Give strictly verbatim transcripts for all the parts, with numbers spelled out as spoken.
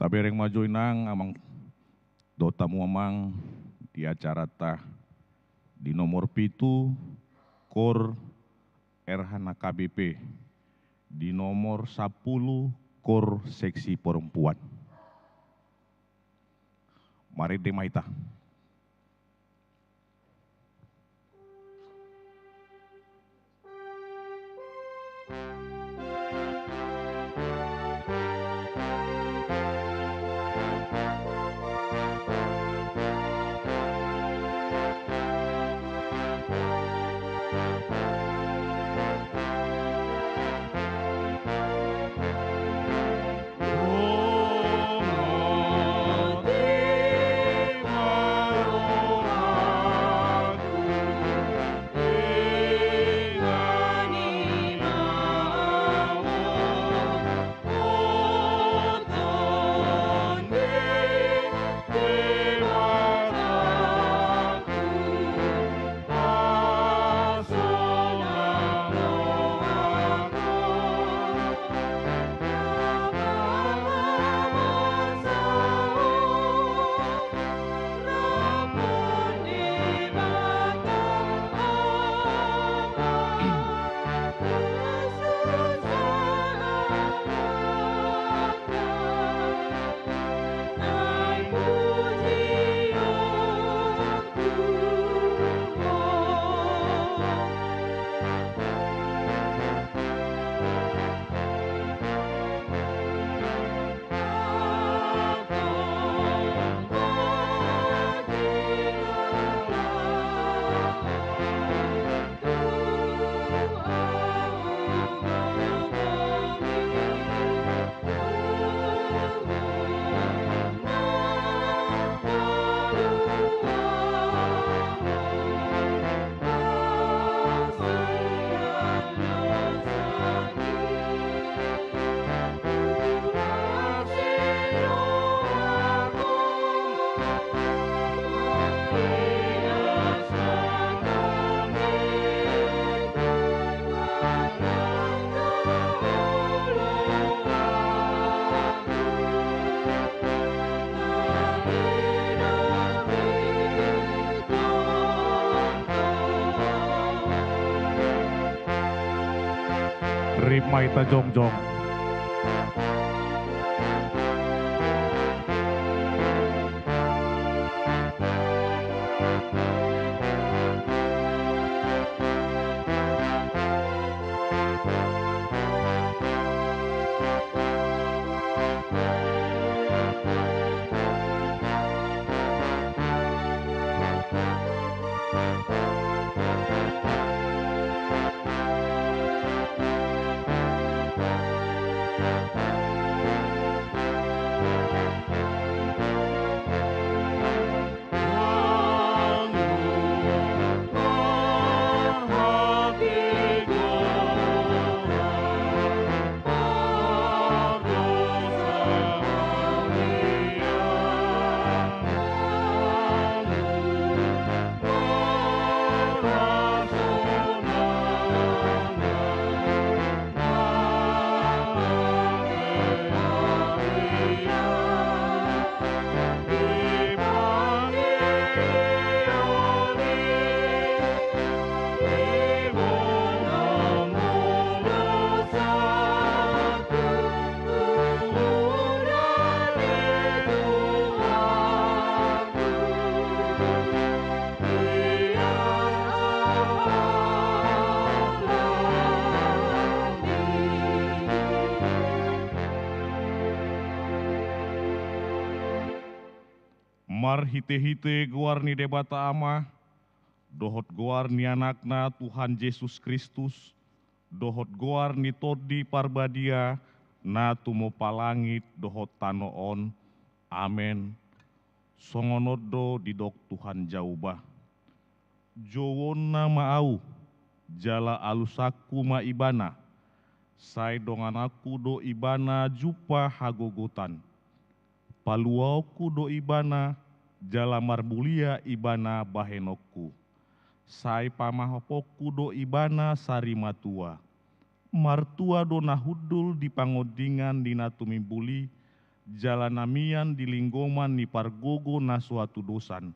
Tabereng ma jo inang amang dohot hamu amang di acaranta di nomor pitu, KOR R H N K B P, di nomor sampulu, KOR seksi perempuan. Marende ma hita. Rap ma hita jongjong. Marhite-hite goar ni Debata Ama, dohot goar ni Anakna Tuhan Jesus Kristus, dohot goar ni Tondi Parbadia, na tumompa langit dohot tano on. Amen. Songon on do didok Tuhan Jahowa. Jouonna ma Ahu, jala alusanku ma Ibana, sai dongananku do Ibana jumpa hagogotan. Paluaonku do Ibana, jala marmulia Ibana bahenonku. Sai pamahoponku do Ibana sarimatua. Martua do na hundul di pangondingan ni na tumimbul i, jala na mian di linggoman ni pargogo na so hatudosan,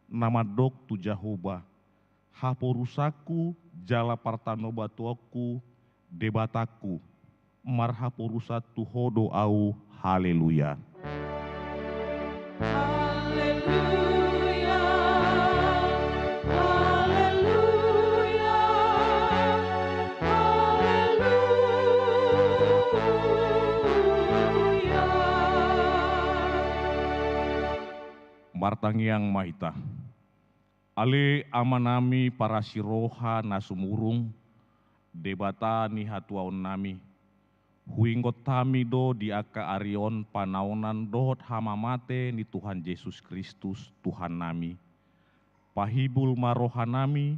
na mandok tu Jahowa, haporusanku jala partanobatoanku, Debatangku, marhaporusan tu Ho do ahu. Haleluya. Haleluya, haleluya, haleluya. Martangiang ma hita. Ale Amanami parasi roha na sumurung, Debata ni hatuaonnami, huingot hami do di angka ari on panaonan dohot hamamate ni Tuhan Jesus Kristus, Tuhannami. Pahibul ma rohanami,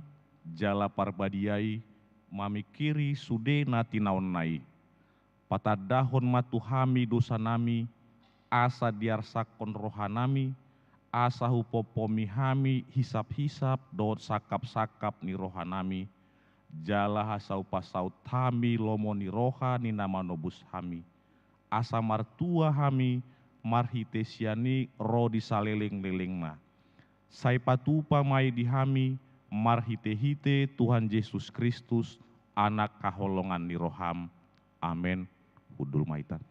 jala parbadiai mamingkiri sude na tinaonna i. Patandahon ma tu hami dosanami, asa diarsakkon rohanami, asa hupompomi hami hisap-hisap dohot sangkap-sangkap ni rohanami, jala asa hupasaut hami lomo ni roha ni na manobus hami, asa martua hami marhite sian i ro di saleleng-lelengna. Sai patupa ma i di hami marhite-hite Tuhan Jesus Kristus, Anak haholongan ni roham. Amen. Hundul ma hita.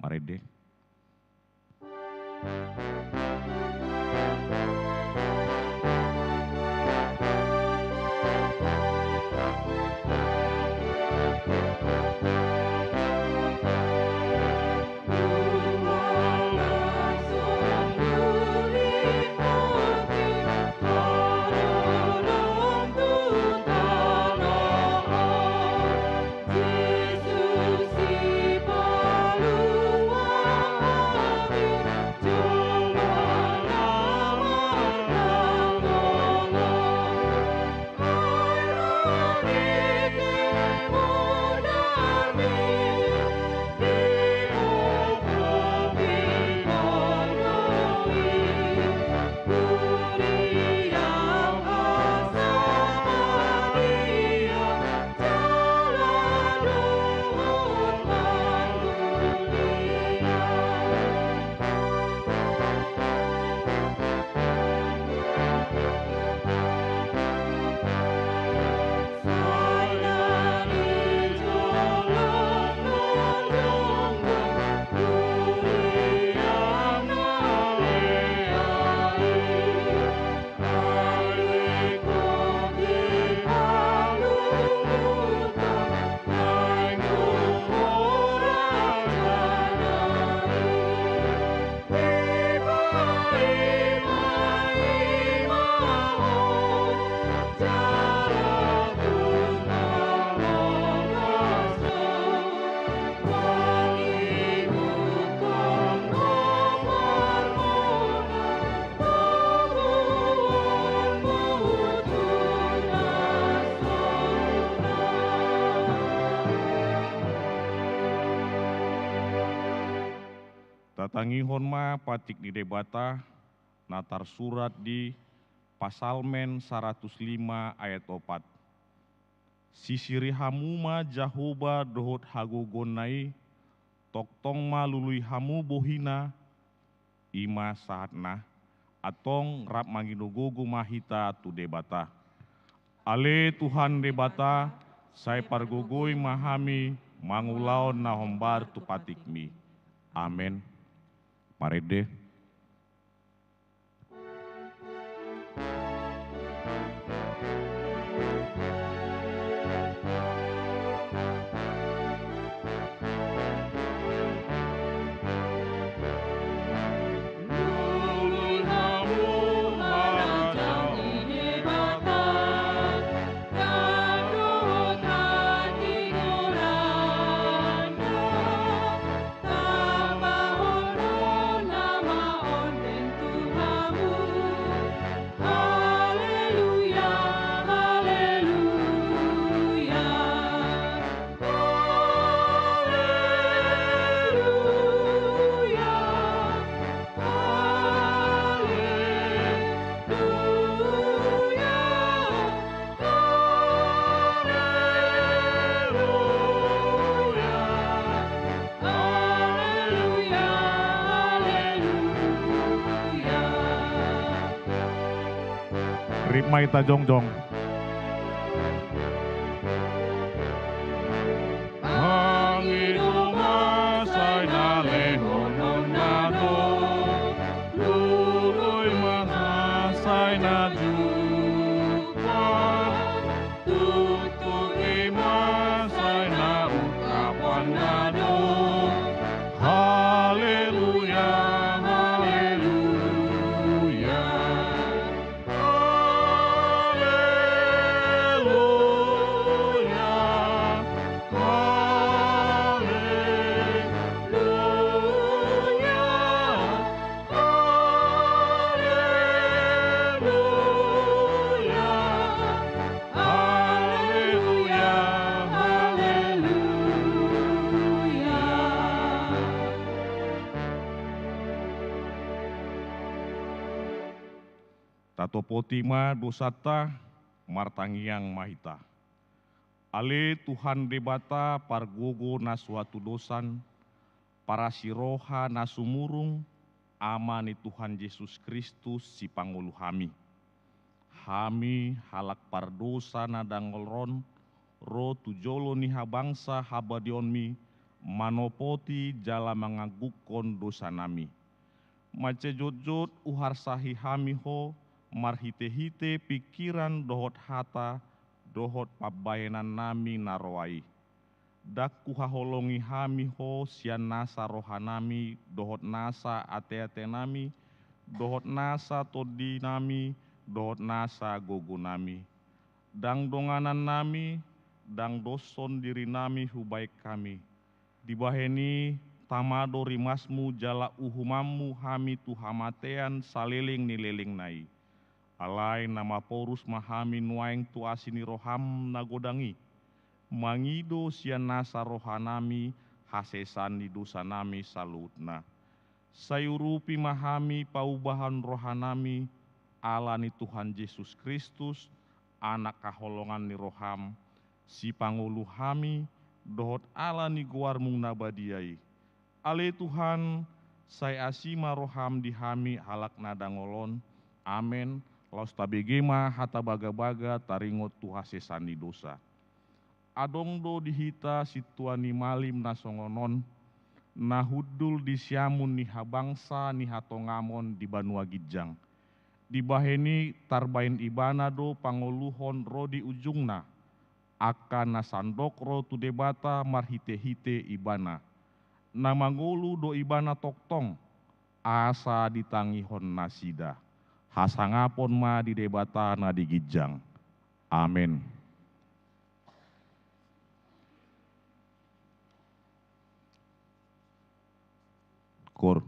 Marende. Tatangihon ma patik ni Debata na tarsurat di Pasalmen saratus lima ayat opat. Sisiri hamu ma Jahowa dohot hagogoonna i, tongtong ma lului hamu bohina, i ma sahatna. Antong rap manginogogo ma hita tu Debata. Ale Tuhan Debata, sai pargogoi ma hami mangulahon na hombar tu patikmi. Amen. Marende. Rip ma hita jongjong. Mangido ma sai na lehononna do, lului ma sai na jumpang, tutupi ma sai na ungkaponna do. Haleluya, haleluya. Haleluya, haleluya, haleluya, haleluya, haleluya. Tatopoti ma dosanta, martangiang ma hita. Ale Tuhan Debata pargogo na so hatudosan, parasiroha na sumurung, Ama ni Tuhan Jesus Kristus sipangolu hami. Hami halak pardosa na dangol on, ro tu jolo ni habangsa habadiaonmi, manopoti jala manganggungkon dosanami. Mansai jotjot huarsahi hami Ho, marhitehite pingkiran dohot hata, dohot pambahenannami na roa i. Ndang huhaholongi hami Ho sian nasa rohanami, dohot nasa ateatenami, dohot nasa tondinami, dohot nasa gogonami. Ndang donganannami, ndang doshon dirinami hubahen hami. Dibahen i, tama do rimasmu jala uhumanmu hami tu hamatean saleleng ni lelengna i. Alai na maporus ma hami nuaeng tu asi ni roham na godang i, mangido sian nasa rohanami hasesaan ni dosanami saluhutna. Sai urupi ma hami paubahon rohanami, ala ni Tuhan Jesus Kristus, Anak haholongan ni roham, sipangolu hami, dohot ala ni goarmu na badia i. Ale Tuhan, sai asi ma roham di hami halak na dangol on. Amen. Laos tabege ma hata bagabaga taringot tu hasesaan ni dosa. Adong do di hita sintua ni malim na songon on, na hundul di siamun ni habangsa ni hatongamon di banua ginjang. Dibahen i tarbahen ibana do pangoluhon ro di ujungna, angka na sandok ro tu Debata marhitehite ibana. Na mangolu do ibana tongtong, asa ditangihon nasida. Hasangapon ma di Debata na di ginjang. Amen. Kor.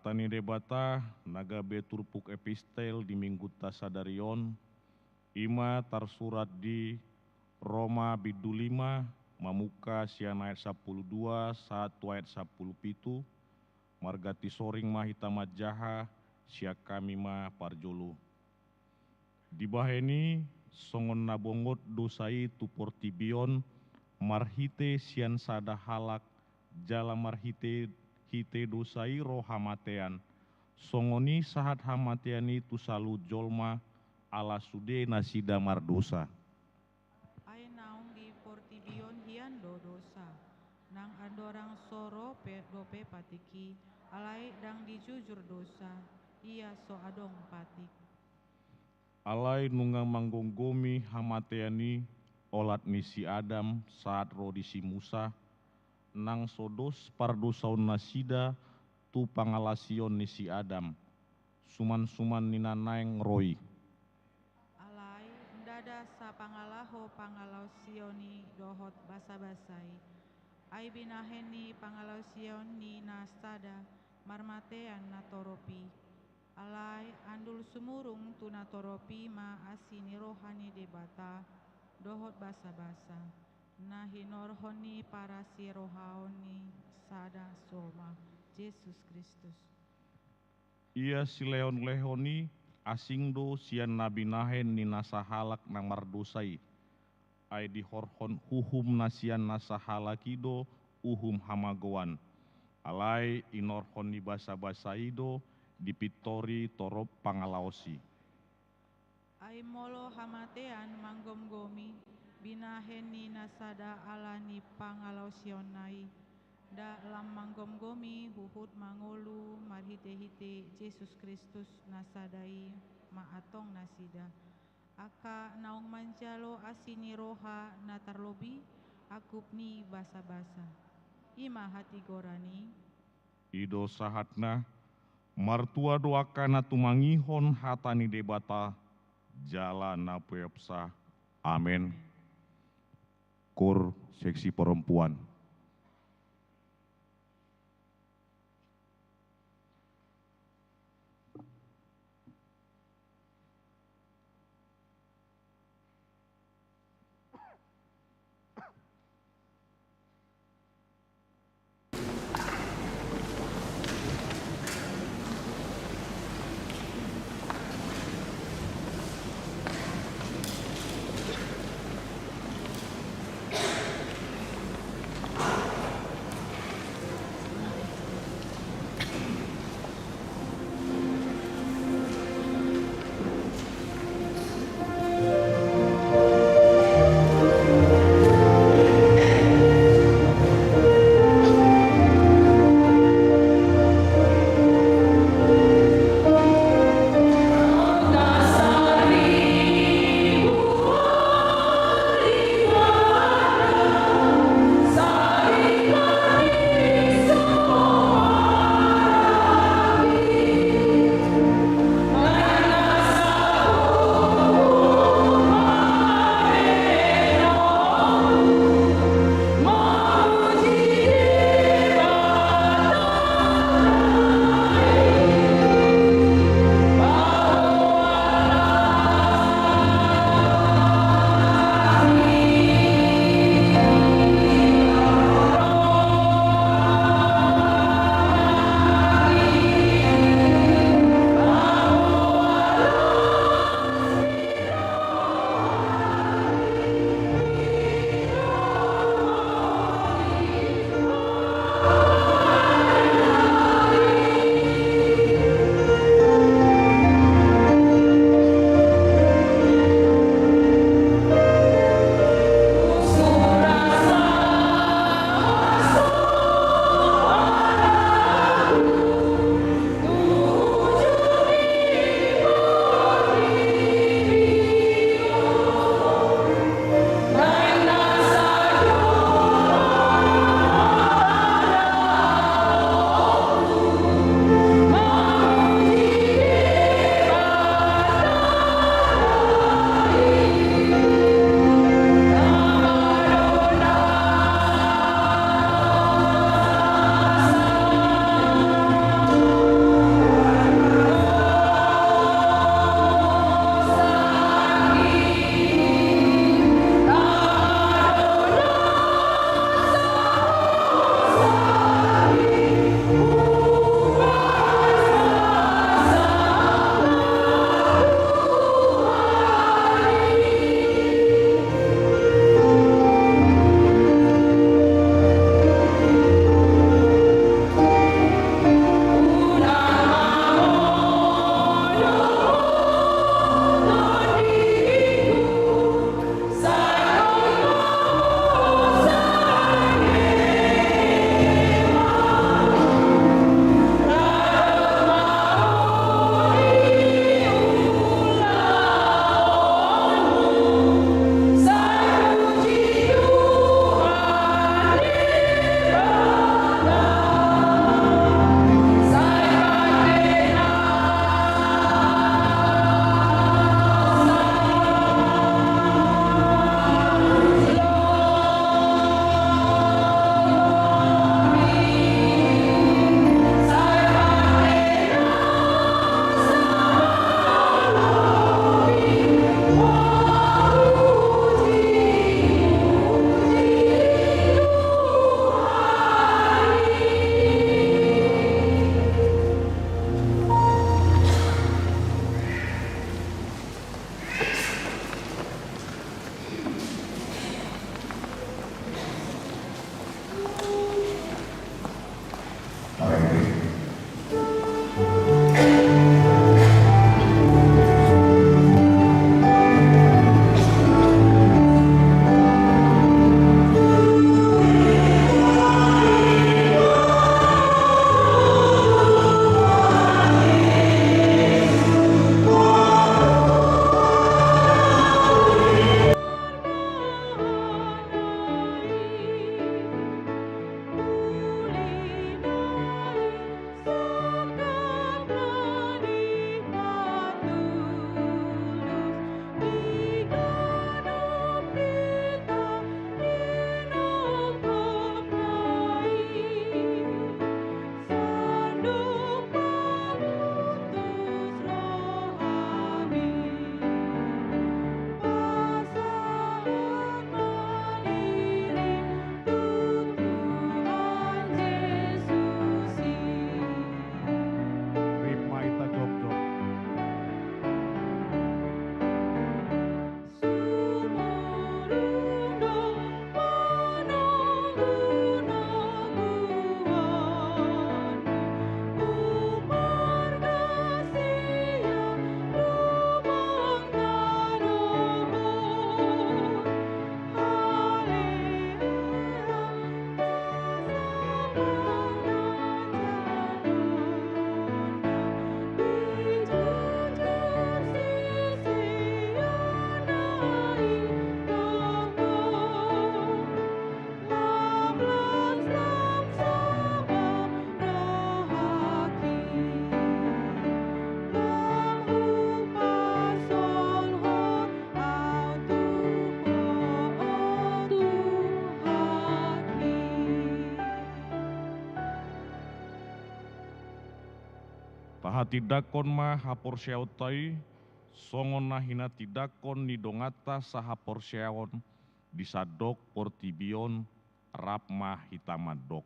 Hata ni Debata na gabe turpuk epistel di Minggunta sadari on, i ma tarsurat di Roma bindu lima, mamungka sian ayat sampulu dua sahat tu ayat sampulu pitu. Marganti soring ma hita manjaha, sian hami ma parjolo. Dibahen i, songon na bongot dosa i tu portibi on marhite sian sada halak, jala marhite, hite dosa i ro hamatean. Songon i sahat hamatean i tu saluhut jolma, ala sude nasida mardosa. Ai naung di portibi on hian do dosa, nang andorang so ro pe dope patik i, alai ndang dijujur dosa, ia so adong patik. Alai nunga manggomgomi hamatean i olat ni si Adam sahat ro di si Musa, nang so dos pardosaonnasida tu pangalaosion ni si Adam, suman-suman ni na naeng ro i. Alai ndada sapangalaho pangalaosion i dohot basabasa i. Ai binahen ni pangalaosion ni na sada marmatean na torop i. Alai andul sumurung tu na torop i ma asi ni roha ni Debata dohot basabasa, na hinorhon ni parasirohaon ni sada jolma, Jesus Kristus. Ia silehonlehon i asing do sian na binahen ni na sahalak na mardosa i. Ai dihorhon uhum na sian na sahalak i do uhum hamagoan. Alai inorhon ni basabasa i do dipintori torop pangalaos i. Ai molo hamatean manggomgomi binahen ni na sada ala ni pangalaosionna i, nda lam manggomgomi huhut mangolu marhitehite Jesus Kristus na sada i ma antong nasida, angka naung manjalo asi ni roha na tarlobi angkup ni basabasa. I ma hatigoran i. I do sahatna. Martua do angka na tumangihon hata ni Debata jala na peopsa. Amen. Koor seksi perempuan. Tindangkon ma haporseaonta i, songon na hinatindangkon ni donganta sahaporseaon di sandok portibi on, rap ma hita mandok.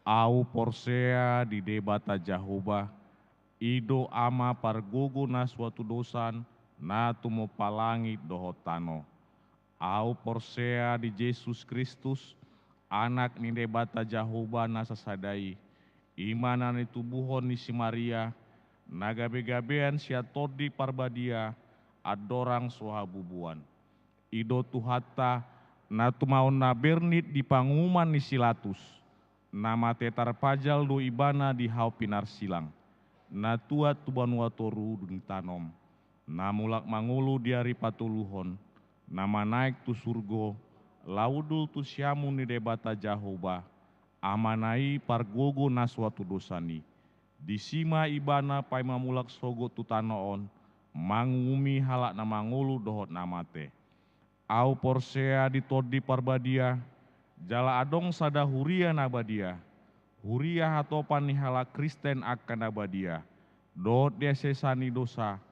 Ahu porsea di Debata Jahowa, i do Ama pargogo na so hatudosan, na tumompa langit dohot tano. Ahu porsea di Jesus Kristus, Anak ni Debata Jahowa na sasada i, i ma na nitubuhon ni si Maria, na gabe-gabean sian Tondi Parbadia, andorang so habubuan. I do Tuhanta, na tumaon na bernit di panguhuman ni si Latus, na mate tarpajal do Ibana di hau pinarsilang, na tuat tu banua toru dung tanom, na mulak mangolu di ari patoluhon, na manaek tu surgo, laho hundul tu siamun ni Debata Jahowa, Amana i pargogo na so hatudosan i. Disi ma Ibana paima mulak sogot tu tano on, manguhumi halak na mangolu dohot na mate. Ahu porsea di Tondi Parbadia, jala adong sada huria na badia, huria hatopan ni halak Kristen angka na badia, dohot di hasesaan ni dosa,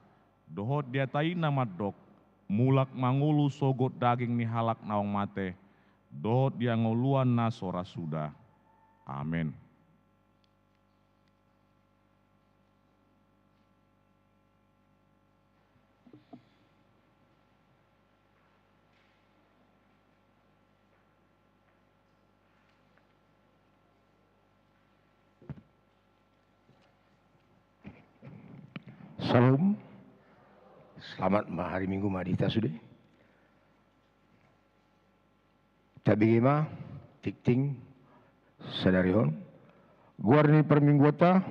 dohot di hata i na mandok, mulak mangolu sogot daging ni halak naung mate, dohot di hangoluan na so ra suda. Amen. Syalom. Selamat ma-, hari Minggu ma di hita sude. Tabege ma tingting sadari on. Goar ni parmingguonta,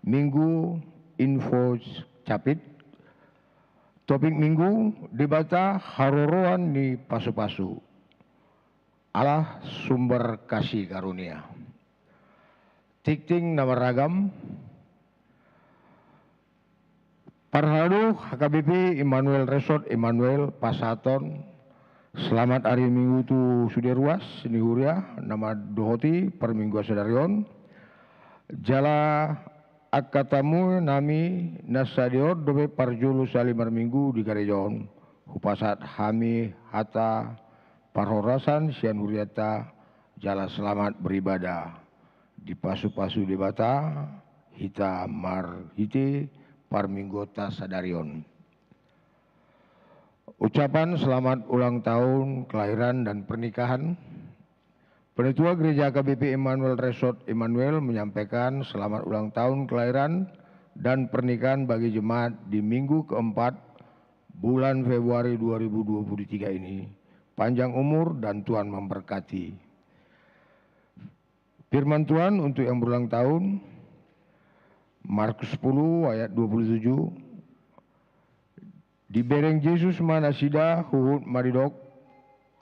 Minggu Info Capit. Topik Minggu, Debata haroroan ni pasupasu. Allah sumber kasih karunia. Tingting na marragam. Parhalado, H K B P Immanuel Resort Immanuel pasahathon selamat hari Minggu tu sude ruas ni huria na mandohoti parmingguan sadari on. Jala angka tamu nami na sadia on dope parjolo sahali marminggu di gareja on. Hupasahat hami hata parhorasan sian hurianta jala selamat beribadah. Dipasupasu Debata hita marhite parmingguonta sadari on. Ucapan selamat ulang tahun kelahiran dan pernikahan. Penatua Gereja H K B P Immanuel Resort Immanuel menyampaikan selamat ulang tahun kelahiran dan pernikahan bagi jemaat di minggu keempat bulan Februari dua ribu dua puluh tiga ini. Panjang umur dan Tuhan memberkati. Firman Tuhan untuk yang berulang tahun, Markus sepuluh ayat dua puluh tujuh. Dibereng Jesus ma nasida huhut manidok,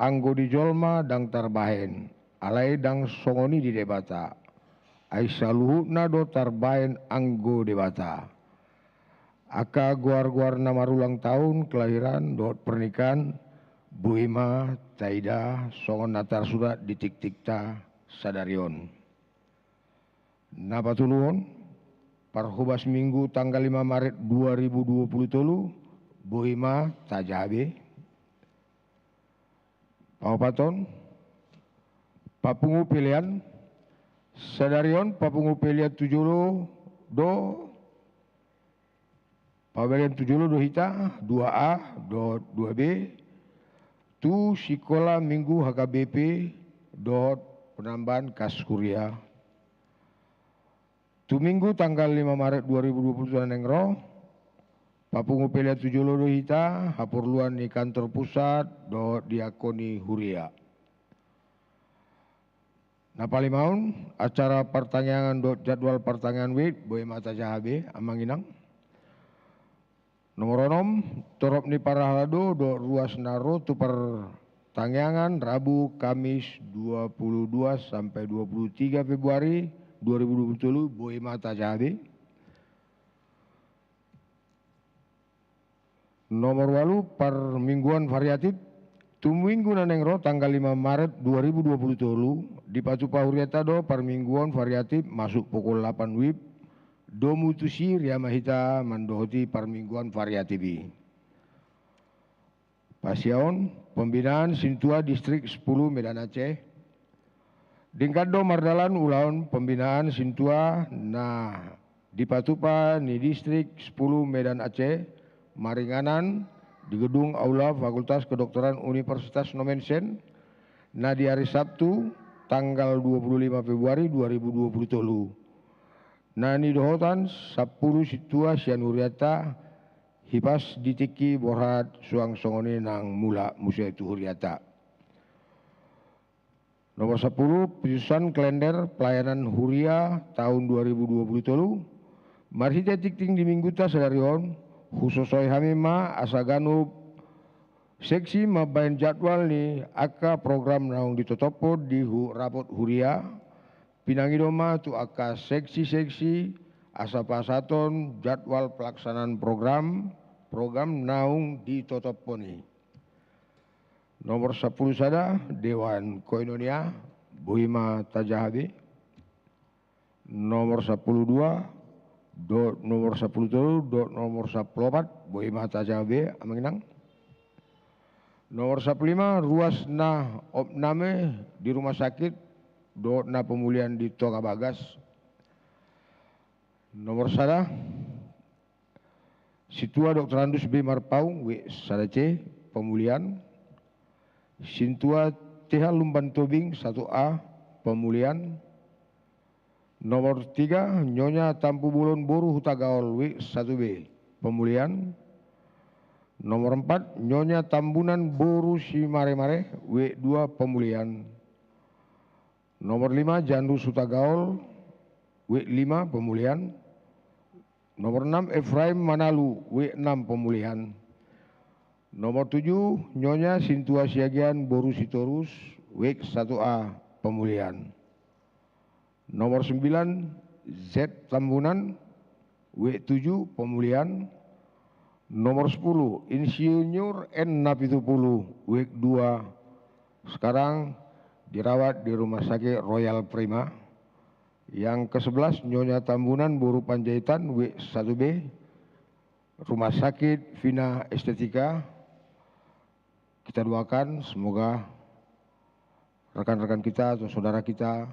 anggo di jolma ndang tarbahen, alai ndang songon i di Debata. Ai saluhutna do tarbahen anggo Debata. Angka goar-goar na marulang tahun kelahiran dohot pernikahan, boi ma taida songon na tarsurat di tingtingta sadari on. Na patoluhon, parhobas Minggu tanggal lima Maret dua ribu dua puluh tolu, boi ma tajaha be. Paopathon, papungu pelean, sadari on papungu pelean tu jolo do, pabalian tu jolo do hita, dua A dohot dua B, tu Sikola Minggu H K B P dohot Penambahan Kas Kuria. Tu Minggu tanggal lima Maret dua ribu dua puluh na naeng ro, papungu pelean tu jolo do hita, haporluan ni kantor pusat dohot diakoni huria. Na palimaon, acara partangiangan dohot jadwal partangiangan wit, boi ma tajaha be, amang inang. Nomor onom, torop ni parhalado dohot ruas na ro tu partangiangan Rabu, Kamis dua puluh dua sampai dua puluh tiga Februari dua ribu dua puluh tolu, boi ma tajaha be. Nomor ualu, parmingguan variatif. Tu Minggu na naeng ro tanggal lima Maret dua ribu dua puluh tolu, dipatupa hurianta do parmingguan variatif masuk pukul lapan wib domu tusi ria ma hita mandohoti parmingguan variatif i. Pasiaon, pembinaan sintua Distrik Sepuluh Medan Aceh. Denggan do mardalan ulaon pembinaan sintua na dipatupa ni Distrik Sepuluh Medan Aceh maringanan di gedung aula Fakultas Kedokteran Universitas Nommensen, na di ari Sabtu tanggal dua puluh lima Februari dua ribu dua puluh tolu. Na nidohotan sampulu sintua sian hurianta, hipas di tingki borhat suang songon i nang mulak muse tu hurianta. Nomor sampulu, penyusunan kalender pelayanan huria tahun dua ribu dua puluh tolu. Marhite tingting di minggunta sadari on, husosoi hami ma asa ganup seksi mambahen jadwal ni angka program naung ditotophon di hu-, rapot huria. Pinangido ma tu angka seksi-seksi asa pasahathon jadwal pelaksanaan program, program naung ditotophon i. Nomor sampulu sada, Dewan Koinonia, boi ma tajaha be. Nomor sampulu dua, dohot nomor sampulu tolu, dohot nomor sampulu opat, boi ma tajaha be, Amang Inang. Nomor sampulu lima, ruas na opname di rumah sakit, dohot na pemulihan di Toga Bagas. Nomor sada, sintua Doktorandus B Marpaung, W sada C, pemulihan. Sintua T H Lumban Tobing, satu A, pemulihan. Nomor tiga, Nyonya Tampubolon boru Hutagaol, W satu B, pemulihan. Nomor empat, Nyonya Tambunan boru Simaremare, W dua, pemulihan. Nomor lima, Janus Hutagaol, W lima, pemulihan. Nomor enam, Efraim Manalu, W enam, pemulihan. Nomor tujuh, Nyonya Sintua Siagian boru Sitorus, W satu A, pemulihan. Nomor sembilan, Z Tambunan, W tujuh, pemulihan. Nomor sepuluh, Insinyur N Napitupulu, W dua, sekarang dirawat di Rumah Sakit Royal Prima. Yang kesebelas, Nyonya Tambunan boru Panjaitan, W satu B, Rumah Sakit Vina Estetika. Kita doakan semoga rekan-rekan kita atau saudara kita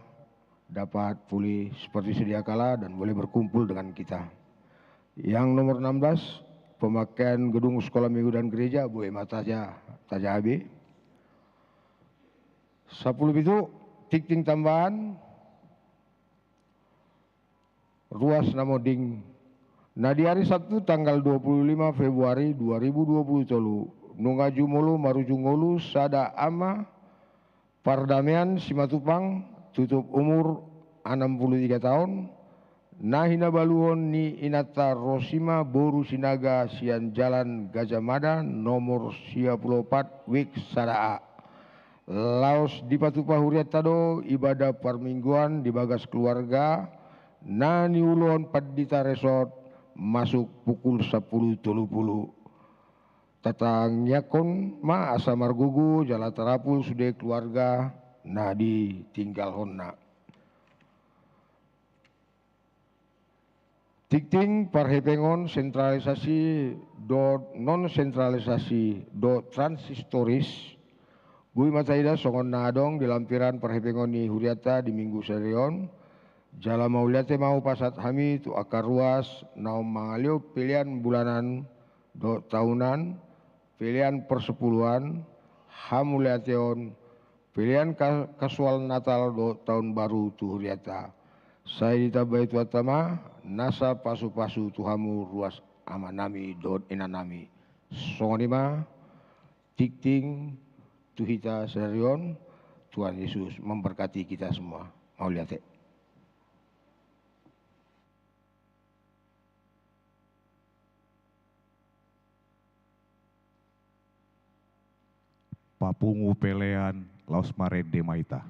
dapat pulih seperti sedia kala dan boleh berkumpul dengan kita. Yang nomor enam belas, pemakaian gedung sekolah minggu dan gereja, boi ma taja-, tajaha be. Sampulu pitu, tingting tambahan, ruas na monding. Na di ari Sabtu tanggal dua puluh lima Februari dua ribu dua puluh tolu, nunga jumolo marujung ngolu sada ama Pardamean Simatupang, tutup umur enam puluh tiga tahun, na hinabaluhon ni inanta Rosima boru Sinaga sian Jalan Gajah Mada nomor sia puluh opat, wik sada A. Laos dipatupa hurianta do ibadah parmingguan di bagas keluarga na niuluhon pandita resort masuk pukul sampulu tolu pulu. Tatangiangkon ma asa margogo jala tarapul sude keluarga na ditinggalhonna. Tingting parhepengon sentralisasi dohot non sentralisasi dohot transistoris, boi ma taida songon na adong di lampiran parhepengon ni hurianta di minggu sadari on. Jala mauliate ma hupasahat hami tu angka ruas naung mangalehon pelean bulanan dohot tahunan, pelean persepuluhan, hamuliateon, pelean ka-, kasual Natal dohot Taon Baru tu hurianta. Sai ditambai Tuhanta ma nasa pasupasu tu hamu ruas amanami dohot inanami. Songon i ma tingting tu hita sadari on. Tuhan Yesus memberkati kita semua. Mauliate. Papungu pelean, laos marende ma hita.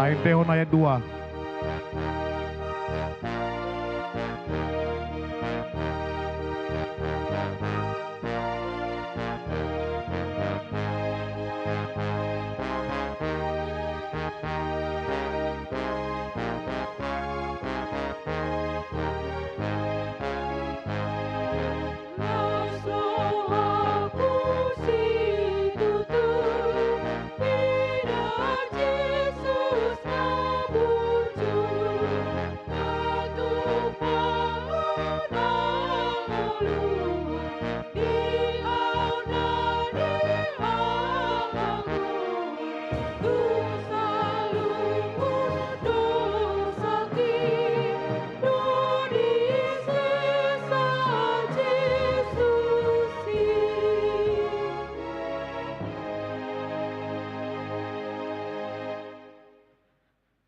Ain tehon ayat dua.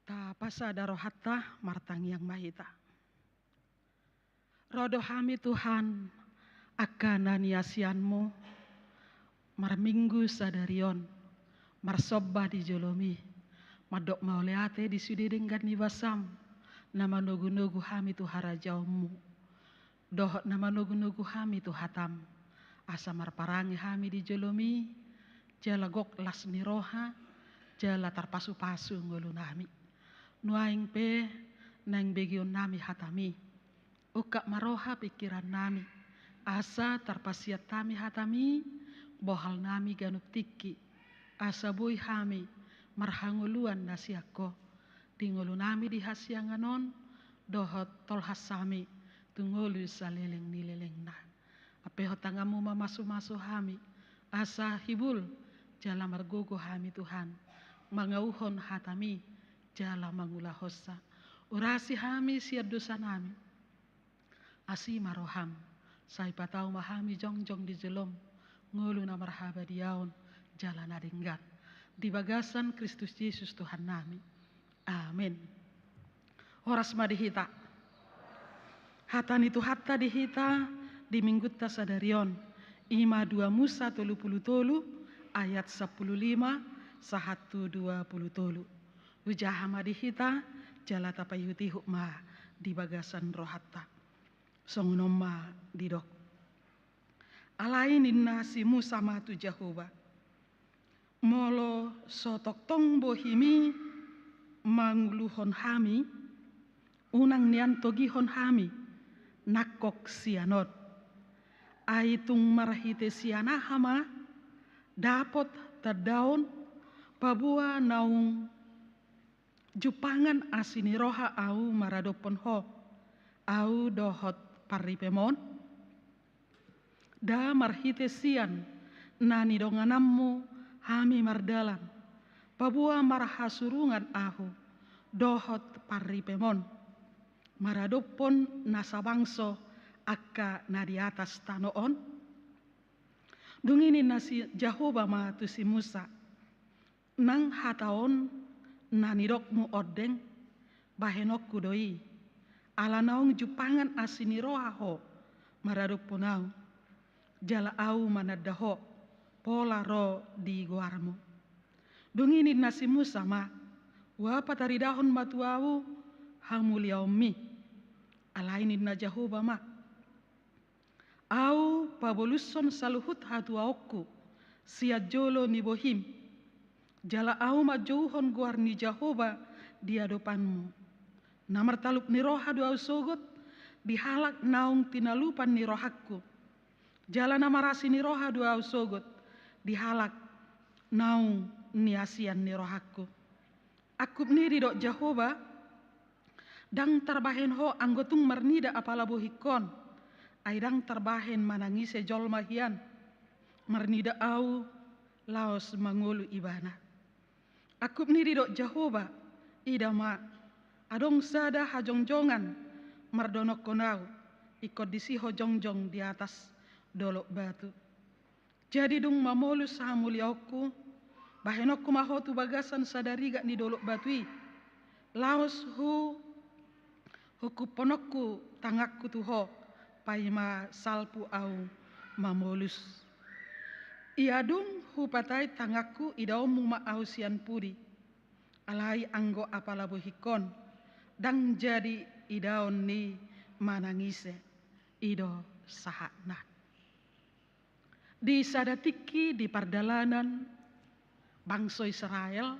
Tapasada rohanta, martangiang ma hita. Ro do hami Tuhan, angka na niasianmu, marminggu sadari on, marsomba di jolomi, mandok mauliate di sude denggan ni basam, na manogunogu hami tu harajaonmu, dohot na manogunogu hami tu hatam, asa marparange hami di jolomi, jala gok las ni roha, jala tarpasupasu ngolunami. Nuaeng pe, naeng begeonnami hatami, ungkap ma roha pingkirannami, asa tarpasiat hami hatami, bohalnami ganup tingki, asa boi hami marhangoluan na sian Ho, di ngolunami di hasiangan on, dohot tolhas hami tu ngolu saleleng ni lelengna. Ampehon tanganmu mamasumasu hami, asa hibul jala margogo hami Tuhan, mangauhon hatami, jala mangulahonsa. Urasi hami sian dosanami. Asi ma roham, sai patau ma hami jongjong di jolom, ngolu na marhabadiaon, jala na denggan. Di bagasan Kristus Jesus Tuhannami. Amin. Horas ma di hita. Hata ni Tuhanta di hita, di minggunta sadari on, i ma dua Musa tolu pulu tolu, ayat sampulu lima, sahat tu dua pulu tolu. Hujaha ma di hita, jala tapaihutihut ma di bagasan rohanta. Songon on ma didok. Alai ninna si Musa ma tu Jahowa, molo so tongtong bohimi manguluhon hami, unang nian togihon hami, nangkok sian on. Ai tung marhite sian aha ma, dapot tandaon, paboa naung jumpangan asi ni roha ahu maradophon ho, ahu dohot parripem on? Nda marhite sian na nidongananmu hami mardalan, paboa marhasurungan ahu dohot parripem on, maradophon nasa bangso angka na di atas tano on? Dung i ninna si Jahowa ma tu si Musa, nang hata on na nidokmu ondeng, bahenonku do i, ala naung jumpangan asi ni roha ho maradophon ahu, jala ahu mananda ho, pola ro di goarmu. Dung i ninna si Musa ma, ua pataridahon ma tu ahu hamuliaonmi. Alai ninna Jahowa ma, ahu pabolushon saluhut hatuaonku sian jolo ni bohim, jala ahu manjouhon goar ni Jahowa di adopanmu. Na martalup ni roha do ahu sogot di halak naung tinalupan ni rohangku, jala na marasi ni roha do ahu sogot di halak naung niasian ni rohangku. Angkup ni didok Jahowa, ndang tarbahen ho anggo tung marnida apala bohingkon, ai ndang tarbahen manang ise jolma hian, marnida ahu laos mangolu ibana. Angkup ni didok Jahowa, ida ma, adong sada hajongjongan mardonokkon ahu, ingkon disi ho jongjong di atas dolok batu. Jadi dung mamolus hamuliaonku, bahenonku ma ho tu bagasan sadarigat ni dolok batu i, laos hu hungkupkononku tanganku tu ho, paima salpu ahu mamolus. Ia dung hupatait tanganku idaonmu ma ahu sian pudi. Alai anggo apala bohingkon, ndang jadi idaon ni manang ise, i do sahatna. Di sada tingki di pardalanan, bangso Israel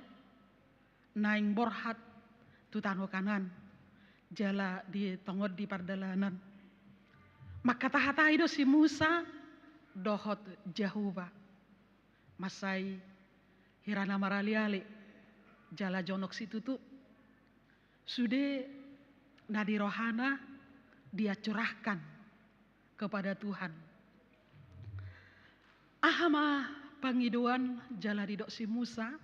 naeng borhat tu tano Kanaan, jala di tongon di pardalanan, mangkatahatai do si Musa dohot Jahowa. Mansai hira na maraleale jala jonok situtu, sude na di rohana dia curahkan kepada Tuhan. Aha ma pangidoan jala didok si Musa?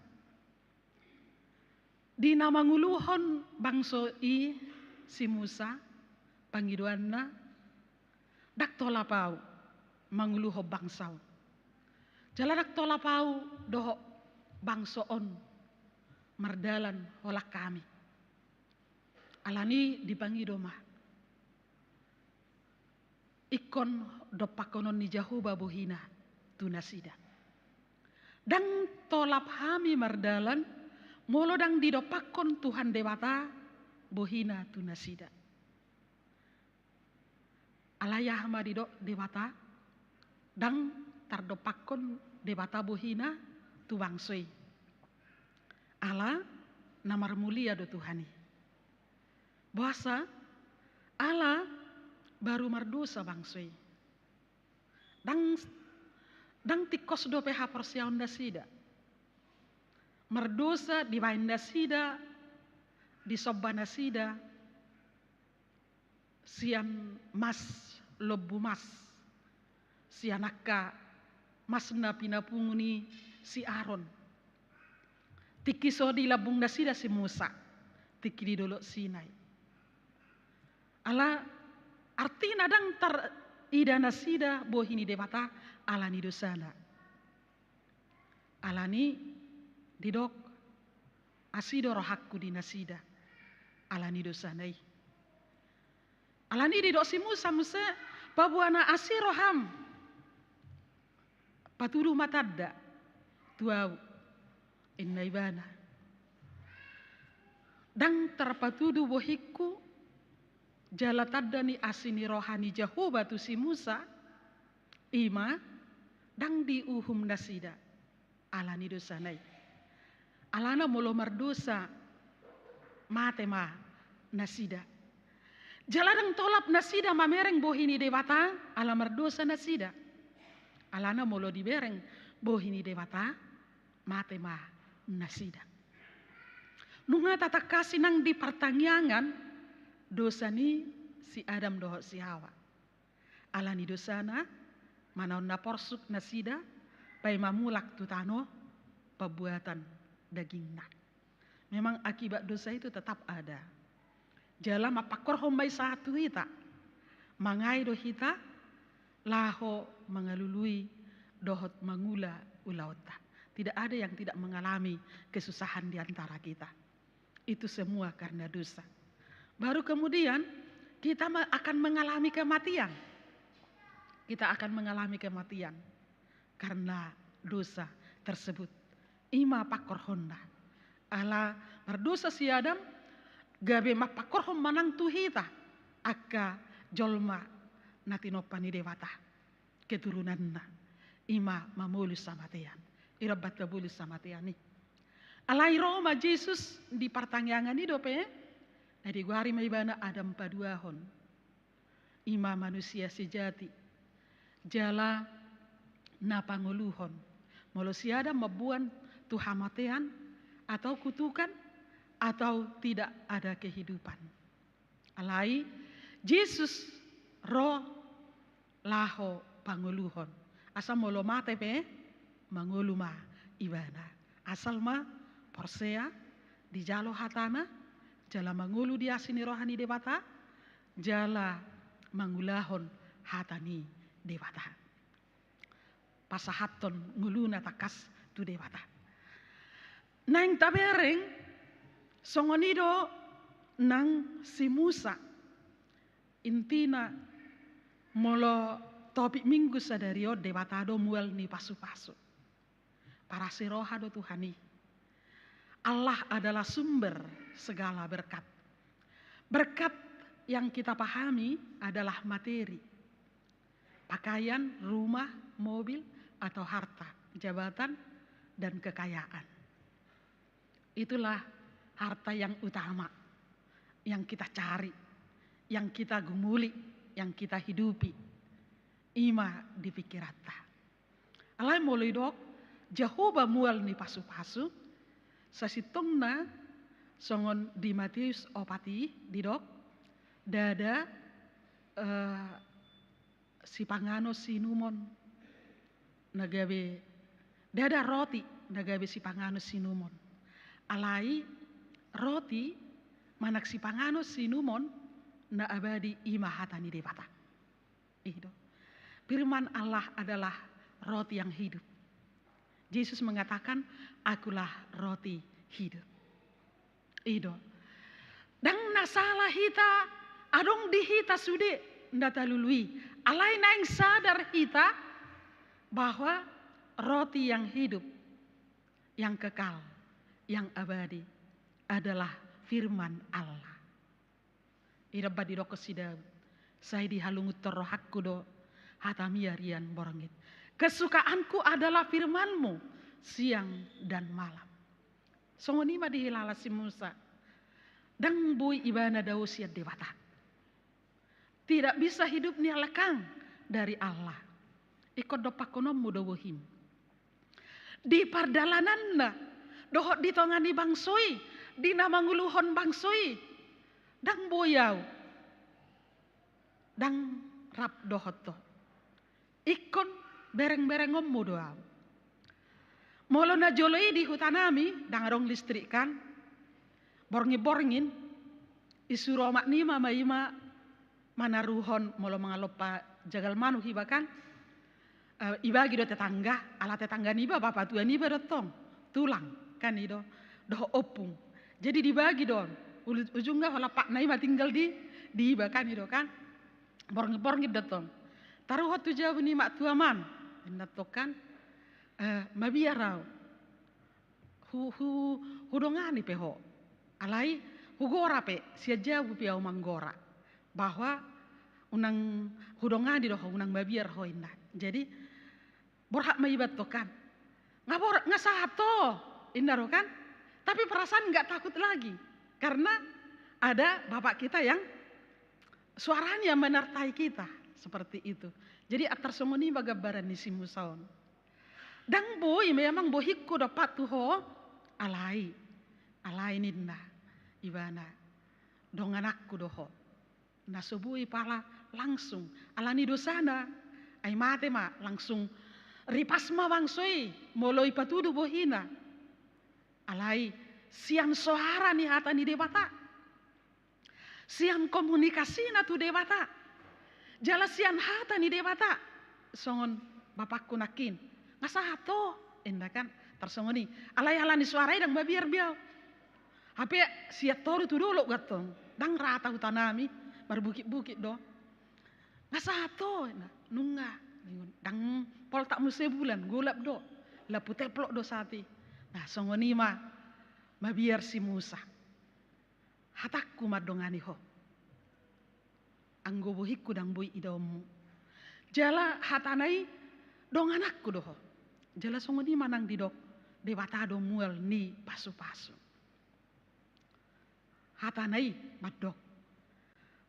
Di na manguluhon bangso i si Musa, pangidoanna, ndang tolap ahu manguluhon bangso on. Jala ndang tolap ahu dohot bangso on mardalan holan hami. Alani dipangido ma, ingkon dompakkonon ni Jahowa bohina tu nasida. Ndang tolap hami mardalan molo ndang didompakkon Tuhan Debata bohina tu nasida. Alai aha ma didok Debata? Ndang tardompakkon Debata bohina tu bangso i. Ala na marmulia do Tuhan i. Boasa? Ala baru mardosa bangso i. Ndang, ndang tingkos dope haporseaon nasida. Mardosa dibaen nasida, disomba nasida sian mas, lombu mas, sian angka mas na pinapungu ni si Aron. Tingki so di lambung nasida si Musa, tingki di Dolok Sinai. Ala artina ndang tarida nasida bohi ni Debata ala ni dosana. Alani didok, asi do rohangku di nasida ala ni dosana i. Alani didok si Musa muse, paboa na asi roham, patudu ma tanda tu ahu, inna ibana. Ndang tarpatudu bohingku jala tanda ni asi ni roha ni Jahowa tu si Musa, i ma ndang diuhum nasida ala ni dosana i. Alana molo mardosa, mate ma nasida. Jala ndang tolap nasida mamereng bohi ni Debata ala mardosa nasida. Alana molo dibereng bohi ni Debata, mate ma nasida. Nunga tatangkasi nang di partangiangan dosa ni si Adam dohot si Hawa. Ala ni dosana, manaon na porsuk nasida, paima mulak tu tano pambuatan dagingna. Memang akibat dosa itu tetap ada. Jala mapangkorhon ma i sahat tu hita. Mangae do hita laho mangalului dohot mangula ulaonta. Tidak ada yang tidak mengalami kesusahan di antara kita. Itu semua karena dosa. Baru kemudian kita ma-, akan mengalami kematian. Kita akan mengalami kematian karena dosa tersebut. I ma pangkorhonna. Ala mardosa si Adam, gabe mapangkorhon ma nang tu hita angka jolma na tinompa ni Debata, keturunanna, i ma mamolus hamatean. I do banta bolus hamatean i. Alai ro ma Jesus di partangiangan i dope, na digoari ma ibana Adam paduahon. I ma manusia sejati, jala na pangoluhon. Molo si Adam mamboan tu hamatean, atau kutukan, atau tidak ada kehidupan. Alai Jesus ro laho pangoluhon. Asa molo mate pe, mangolu ma ibana. Asal ma porsea, dijalo hatana, jala mangolu di asi ni roha ni Debata, jala mangulahon hata ni Debata. Pasahathon ngoluna tangkas tu Debata. Naeng tabereng, songon i do nang si Musa. Intina, molo topik Minggu sadari on, Debata do mual ni pasupasu. Parasi roha do Tuhan i. Allah adalah sumber segala berkat. Berkat yang kita pahami adalah materi, pakaian, rumah, mobil, atau harta, jabatan, dan kekayaan. Itulah harta yang utama yang kita cari, yang kita gumuli, yang kita hidupi. I ma di pikiranta. Alai molo didok Jahowa mual ni pasupasu, sasintongna songon di Matius opat i didok, ndada, eh, sipanganon siinumon na gabe, ndada roti na gabe sipanganon siinumon. Alai roti manang sipanganon siinumon na abadi i ma hata ni Debata. I do. Firman Allah adalah roti yang hidup. Yesus mengatakan, "Akulah roti hidup." I do. Ndang na sala hita, adong di hita sude na talului. Alai naeng sadar hita bahwa roti yang hidup, yang kekal, yang abadi adalah firman Allah. I do umbahen didokkon si Daud, "Sai dihalungunhon rohangku do hataMi arian borngin. Kesukaanku adalah firman-Mu siang dan malam." Songon i ma dihilala si Musa. Ndang boi ibana dao sian Debata. Tidak bisa hidupnya lekang dari Allah. Ingkon dompakkononmu do bohim. Di pardalananna, dohot di tonga ni bangso i, di na manguluhon bangso i, ndang boi au. Ndang rap dohot ho. Ingkon bereng-berengonmu do au. Molo na jolo i di hutanami, ndang adong listrik kan. Borngin-borngin, isuru omak niba ma i ma manaruhon, molo mangalompa jagal manuk iba kan. Eh, ibagi do tetangga, ala tetangga niba, bapatua niba do tong. Tulang, kan i do. Dohot ompung. Jadi dibagi do. Ulu-, ujungna holan patna i ma tinggal di, di iba kan i do kan. Borngin-borngin do tong. Taruhon tu jabu ni maktuam an. Inna tong kan. Eh, mabiar au. Hu-, hu-, hudongani pe ho. Alai, hugora pe, sian jabu pe au manggora. Bahwa unang hudongani do ho, unang mabiar ho inna. Jadi, borhat ma iba tong kan. Nga bor-, nga sahat ho, inna do kan. Tapi perasaan nggak takut lagi. Karena ada bapak kita yang suaranya menyertai kita. Seperti itu. Jadi, antar songon i ma gambaran ni si Musa on. Ndang boi memang bohingku dompak tu ho, alai, alai ninna ibana, dongananku do ho. Na so boi pala langsung, ala ni dosana, ai mate ma langsung ripas ma bangso i, molo ipatudu bohina. Alai sian soara ni hata ni Debata. Sian komunikasina tu Debata. Jala sian hata ni Debata. Songon bapakku nangkin. Nga sahat ho, inna kan. Tarsongon i. Alai ala ni soara i ndang mabiar be au. Hape sian toru tu dolok gantong. Ndang rata hutanami. Marbukit-bukit do. Nga sahat ho, inna. Nunga. Ndang poltak muse bulan. Golap do. Lampu teplok do saat i. Nah, songon i ma. Mabiar si Musa. Hatangku mandongani ho. Anggo bohingku ndang boi idaonmu. Jala hatana i dongananku do ho. Jala songon i ma nang didok Debata do mual ni pasupasu. Hatana i mandok.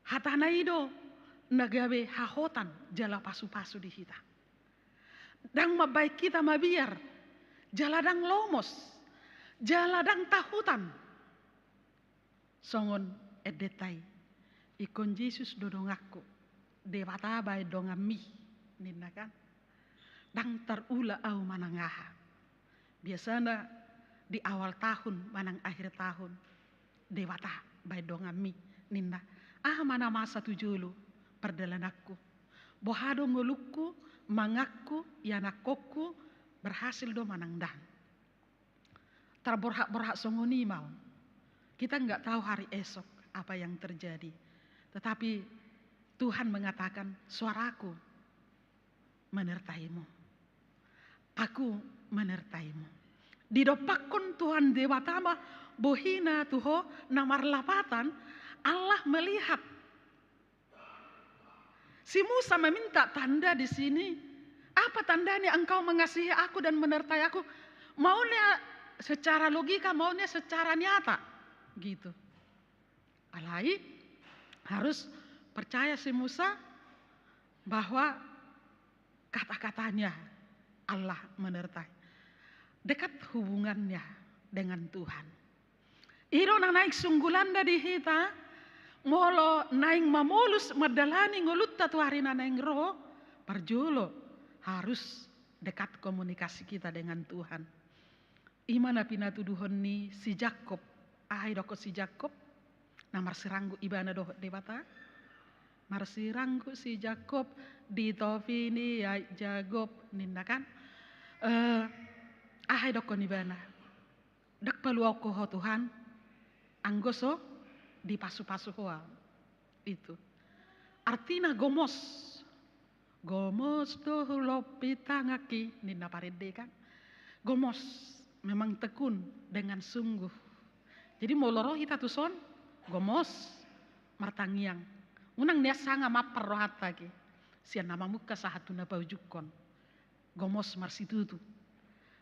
Hatana i do na gabe hahotan jala pasupasu di hita. Ndang mambahen hita mabiar, jala ndang lomos, jala ndang tahutan. Songon endenta i, ingkon Jesus do donganku, Debata bahen donganmi, ninna kan. Ndang tarula au manang aha. Biasana di awal tahun manang akhir tahun, Debata bahen donganmi, ninna. Aha ma na masa tu jolo pardalananku. Boha do ngolungku, manganku, ianakkonku, berhasil do manang ndang. Tarborhat-borhat songon i ma on. Kita nggak tahu hari esok apa yang terjadi. Tetapi Tuhan mengatakan, "Suaraku menyertaimu. Aku menyertaimu." Didompakkon Tuhan Debata ma bohina tu ho na marlapatan, Allah melihat. Si Musa meminta tanda di sini, apa tandanya engkau mengasihi aku dan menyertai aku? Maunya secara logika, maunya secara nyata. Gitu. Alai harus percaya si Musa bahwa kata-katanya Allah menyertai. Dekat hubungannya dengan Tuhan. I do na naeng sunggulanda di hita, molo naeng mamolus mandalani ngolunta tu ari na naeng ro, parjolo harus dekat komunikasi kita dengan Tuhan. I ma na pinatuduhon ni si Jakob. Aha idokkon si Jakob? Na marsiranggu ibana dohot Debata. Marsiranggu si Jakob di topi ni aek Jakob, ninna kan. Eh, aha idokkon ibana? Ndang paluahon ho Tuhan, anggo so dipasupasu ho au. Itu. Artina gomos. Gomos do hulompit tanganki, ninna parende kan. Gomos, memang tekun, dengan sungguh. Jadi molo ro hita tuson, gomos, martangiang. Unang nian sanga mampar rohanta ke. Sian na mamungka sahat tu na paujungkon. Gomos marsitutu.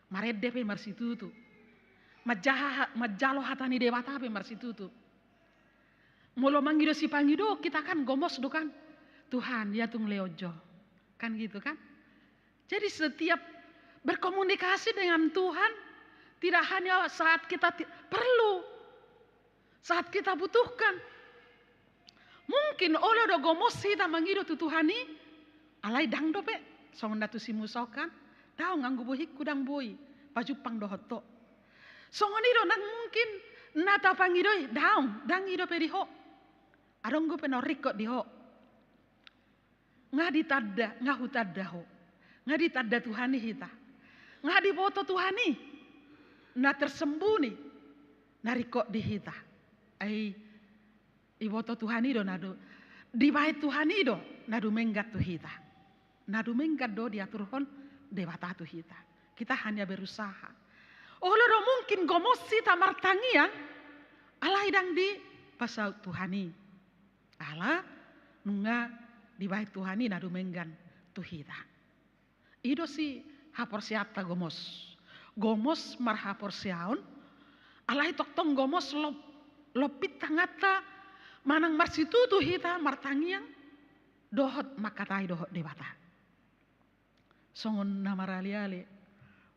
Marende pe marsitutu. Manjaha, manjalo hata ni Debata pe marsitutu. Molo mangido sipangido, kita kan gomos do kan. Tuhan, ia tung lehon jo. Kan gitu kan? Jadi setiap berkomunikasi dengan Tuhan, tidak hanya saat kita ti-, perlu, saat kita butuhkan. Mungkin olo do gomos hita mangido tu Tuhan i, alai ndang dope, songon na tu si Musa kan, daong anggo bohingku ndang boi pajumpang dohot ho. Songon i do nang mungkin na tapangido i, daong, ndang i dope di ho. Adong dope na ringkot di ho. Nga ditanda, nga hutanda ho. Nga ditanda Tuhan i hita. Nga diboto Tuhan i. Na tersembunyi. Na ringkot di hita. Ai iboto Tuhan i do na du-, dibaen Tuhan i do na dumenggan tu hita. Na dumenggan do diaturhon Debata tu hita. Kita hanya berusaha. Olo do mungkin gomos hita martangiang, alai ndang dipasaut Tuhan i. Ala nunga dibaen Tuhan i na dumenggan tu hita. I do si haporseaonta gomos. Gomos marhaporseaon, alai tongtong gomos lop-, lompit tanganta manang marsitutu hita martangiang dohot mangkatai dohot Debata. Songon na maraleale,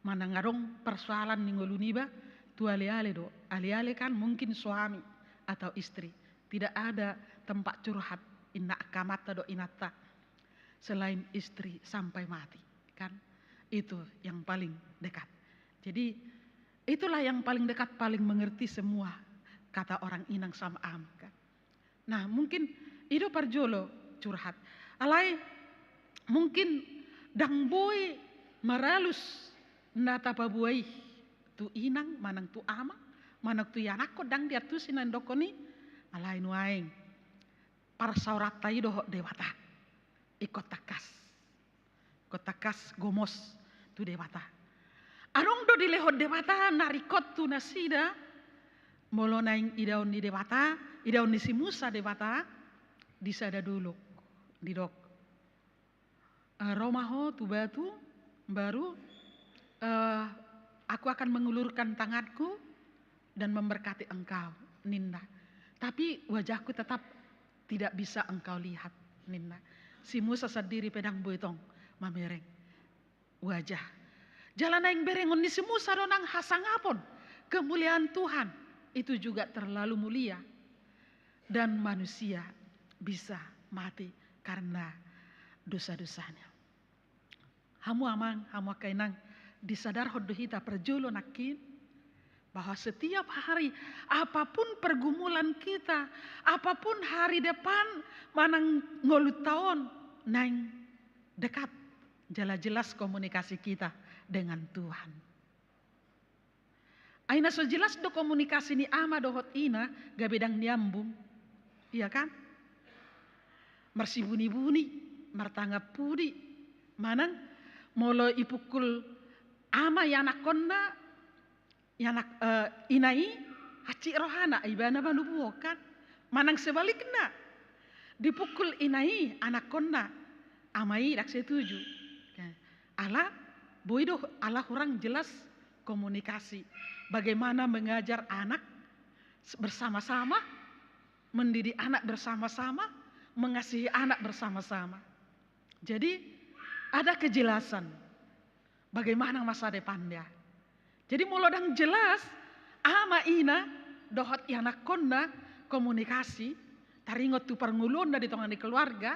manang adong persoalan ni ngolu niba, tu aleale do. Aleale kan mungkin suami atau istri. Tidak ada tempat curhat, inna angka amanta dohot inanta. Selain istri sampai mati, kan? Itu yang paling dekat. Jadi, itulah yang paling dekat, paling mengerti semua, kata orang Inang sama Am, kan? Nah, mungkin i do parjolo curhat. Alai mungkin ndang boi maralus na tapaboa i tu inang, manang tu ama, manang tu ianakkon, ndang diantusi na nidokon i, alai nuaeng parsaoranta i dohot Debata. Ingkon tangkas. Ingkon tangkas gomos tu Debata. Adong do dilehon Debata na ringkot tu nasida, molo naeng idaon ni Debata, idaon ni si Musa Debata, di sada dolok, didok. Eh, ro ma ho tu batu, baru, eh, aku akan mengulurkan tanganku dan memberkati engkau, ninna. Tapi wajahku tetap tidak bisa engkau lihat, ninna. Si Musa sandiri pe ndang boi tong mamereng wajah. Jala naeng berengon ni si Musa do nang hasangapon kemuliaan Tuhan. Itu juga terlalu mulia. Dan manusia bisa mati karena dosa-dosanya. Hamu amang, hamu angka inang, disadarhon do hita parjolo nangkin, bahwa setiap hari, apapun pergumulan kita, apapun hari depan, manang ngolunta on, naeng dekat, jala jelas komunikasi kita dengan Tuhan. Ai na so jelas do komunikasi ni ama dohot ina, gabe ndang niambung. Iya kan? Marsibuni-buni, martangan pudi, manang molo ipungkul ama ianakkonna, Anak, eh, ina i hansit rohana, ibana manubuhon kan. Manang sebalikna, dipukul ina i anakkonna, ama i ndang setuju. Ala boi do, ala hurang jelas komunikasi. Bagaimana mengajar anak bersama-sama, mendidik anak bersama-sama, mengasihi anak bersama-sama. Jadi ada kejelasan bagaimana masa depannya. Jadi molo ndang jelas ama ina dohot ianakkonna komunikasi, taringot tu parngoluonna di tonga ni keluarga,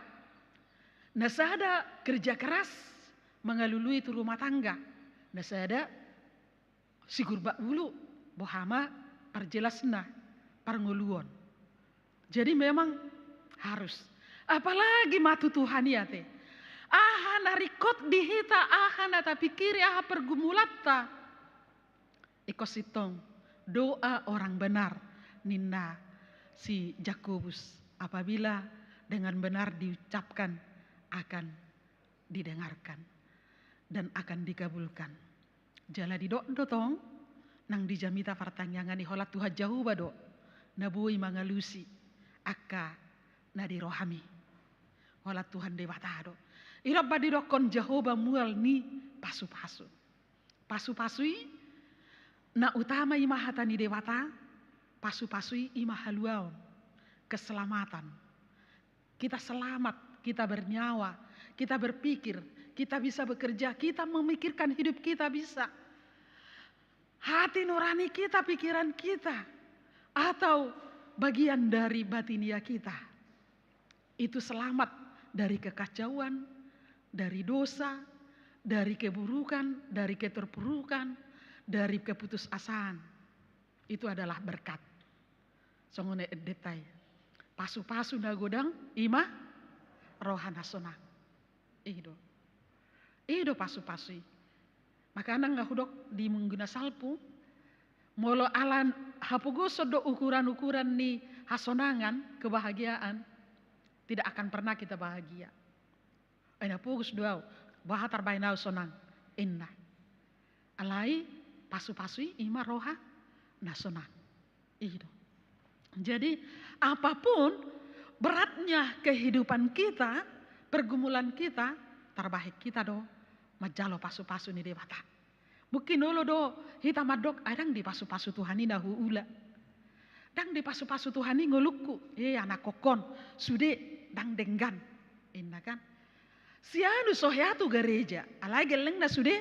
na sada kerja keras mengalului tu rumah tangga, na sada sigurbak ulu, boha ma parjelasna, parngoluon. Jadi memang harus. Apalagi ma tu Tuhan i ate. Aha na ringkot di hita, aha na tapingkiri, aha pergumulanta. Ingkon sintong, doa orang benar, ninna si Jakobus, apabila dengan benar diucapkan akan didengarkan dan akan dikabulkan. Jala didok do tong, nang di jamita partangiangan i, holan Tuhan Jahowa do na boi mangalusi angka na di rohami. Holan Tuhan Debata do. I do umbahen didokkon Jahowa mual ni pasu-pasu. Pasu-pasu i na utama i ma hata ni Debata, pasu-pasu i ma haluaon, keselamatan. Kita selamat, kita bernyawa, kita berpikir, kita bisa bekerja, kita memikirkan hidup kita bisa. Hati nurani kita, pikiran kita, atau bagian dari batinia kita, itu selamat dari kekacauan, dari dosa, dari keburukan, dari keterpurukan, dari keputusasaan. Itu adalah berkat. Songon endenta i. Pasu-pasu na godang i ma roha na sonang. I do. I do pasu-pasu i. Makana nga hudok di minggu na salpu, molo ala hapogoson do ukuran-ukuran ni hasonangan, kebahagiaan, tidak akan pernah kita bahagia. Ai na pogos do au, boha tarbahen au sonang, inna. Alai pasu-pasu i, i ma roha na sonang. I do. Jadi, apapun beratnya kehidupan kita, pergumulan kita, tarbahen hita do manjalo pasu-pasu ni Debata. Mungkin olo do hita mandok, ai ndang dipasu-pasu Tuhan i na huula. Ndang dipasu-pasu Tuhan i ngolungku, eh, anakkon, sude ndang denggan. Inna kan. Sianu so hea tu gareja, alai gellengna sude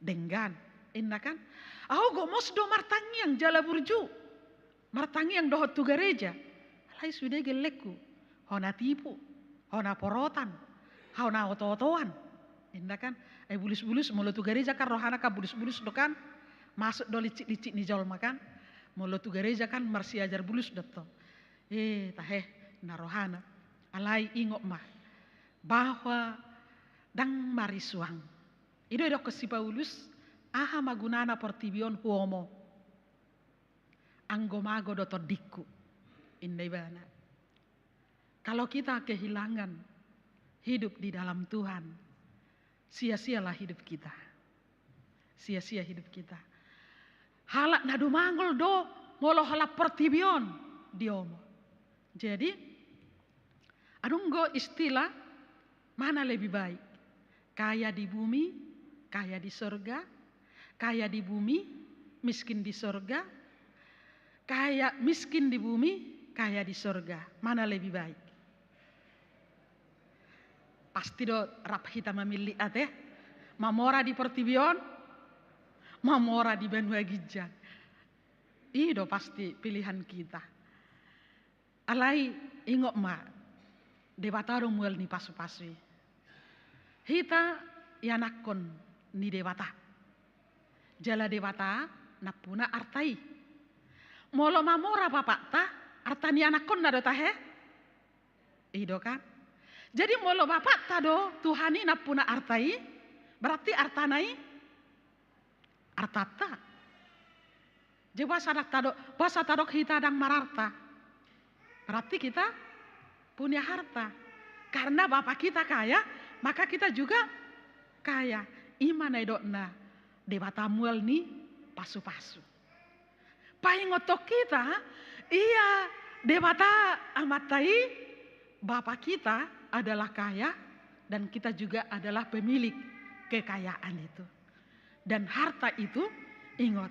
denggan. Inna kan. Au gomos do martangiang jala burju. Martangiang dohot tu gareja. Alai sude gellengku. Hona tipu, hona porotan, hona oto-otoan. Inna kan. Ai bulus-bulus, molo tu gareja kan rohana kan bulus-bulus do kan. Masuk do licik-licik ni jolma kan. Molo tu gareja kan marsiajar bulus do tong. Eh, tahe, na rohana. Alai ingot ma bahwa ndang marisuang. I do didokkon si Paulus, aha ma gunana portibi on huomo, anggo mago do tondingku, inna ibana. Kalau kita kehilangan hidup di dalam Tuhan, sia-sialah hidup kita. Sia-sia hidup kita. Halak na dumangol do molo holan portibi on diomo. Jadi, adong do istilah, mana lebih baik? Kaya di bumi, kaya di sorga, kaya di bumi, miskin di sorga, kaya miskin di bumi, kaya di sorga. Mana lebih baik? Pasti do rap hita mamillit ate, mamora di portibi on, mamora di banua ginjang. I do pasti pilihan kita. Alai ingot ma, Debata do mual ni pasu-pasu i. Hita ianakkon ni Debata. Jala Debata nampuna arta i. Molo mamora bapakta, arta ni anakkonna do tahe? I do kan? Jadi molo bapakta do Tuhan i nampuna arta i, berarti artana i artanta. Jadi boasa ndang tadok, boasa tadok hita ndang mararta? Berarti kita punya harta. Karena bapa kita kaya, maka kita juga kaya. I ma na nidokna Debata mual ni pasu-pasu. Paingothon hita, ia Debata Amanta i, Bapa kita adalah kaya, dan kita juga adalah pemilik kekayaan itu. Dan harta itu, ingat,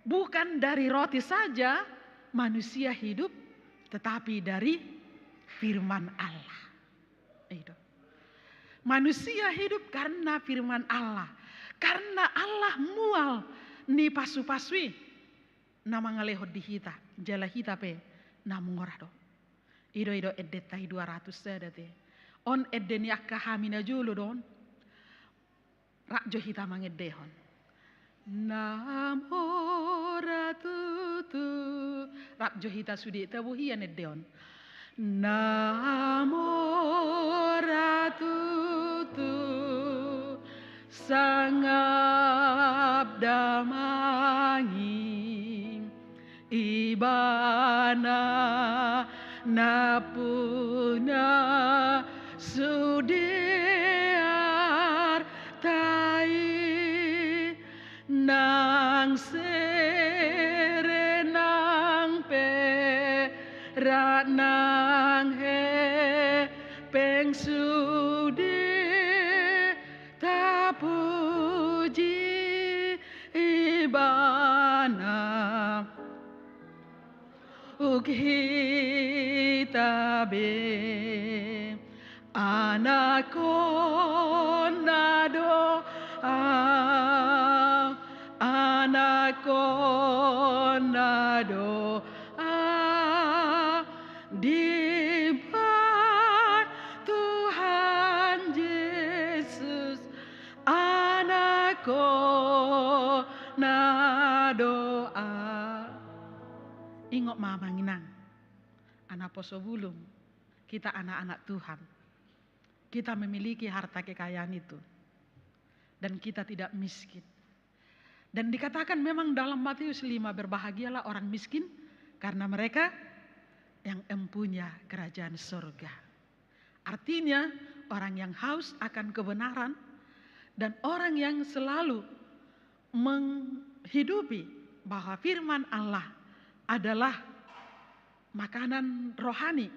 bukan dari roti saja manusia hidup, tetapi dari firman Allah. Itu. Manusia hidup karena firman Allah. Karena Allah mual ni pasu-pasu i na mangalehon di hita, jala hita pe na mora do. I do, i do endenta i dua ratus sada te. On ende ni angka hami na jolo do on. Rap jo hita mangendehon. Na mora tutu. Rap jo hita sude, tabo hian ende on. Na mora tutu, sangap damang i, Ibana na punya sude arta i, nang sere nang perak nang hepeng sude tapuji Ibana. Uk hita be anakkonna do au, anakkonna do au, dibahen Tuhan Jesus anakkonna do au. Ingot ma amang inang, anak poso bulung, kita anak-anak Tuhan. Kita memiliki harta kekayaan itu. Dan kita tidak miskin. Dan dikatakan memang dalam Matius lima, "Berbahagialah orang miskin, karena mereka yang empunya kerajaan surga." Artinya, orang yang haus akan kebenaran dan orang yang selalu menghidupi bahwa firman Allah adalah makanan rohani,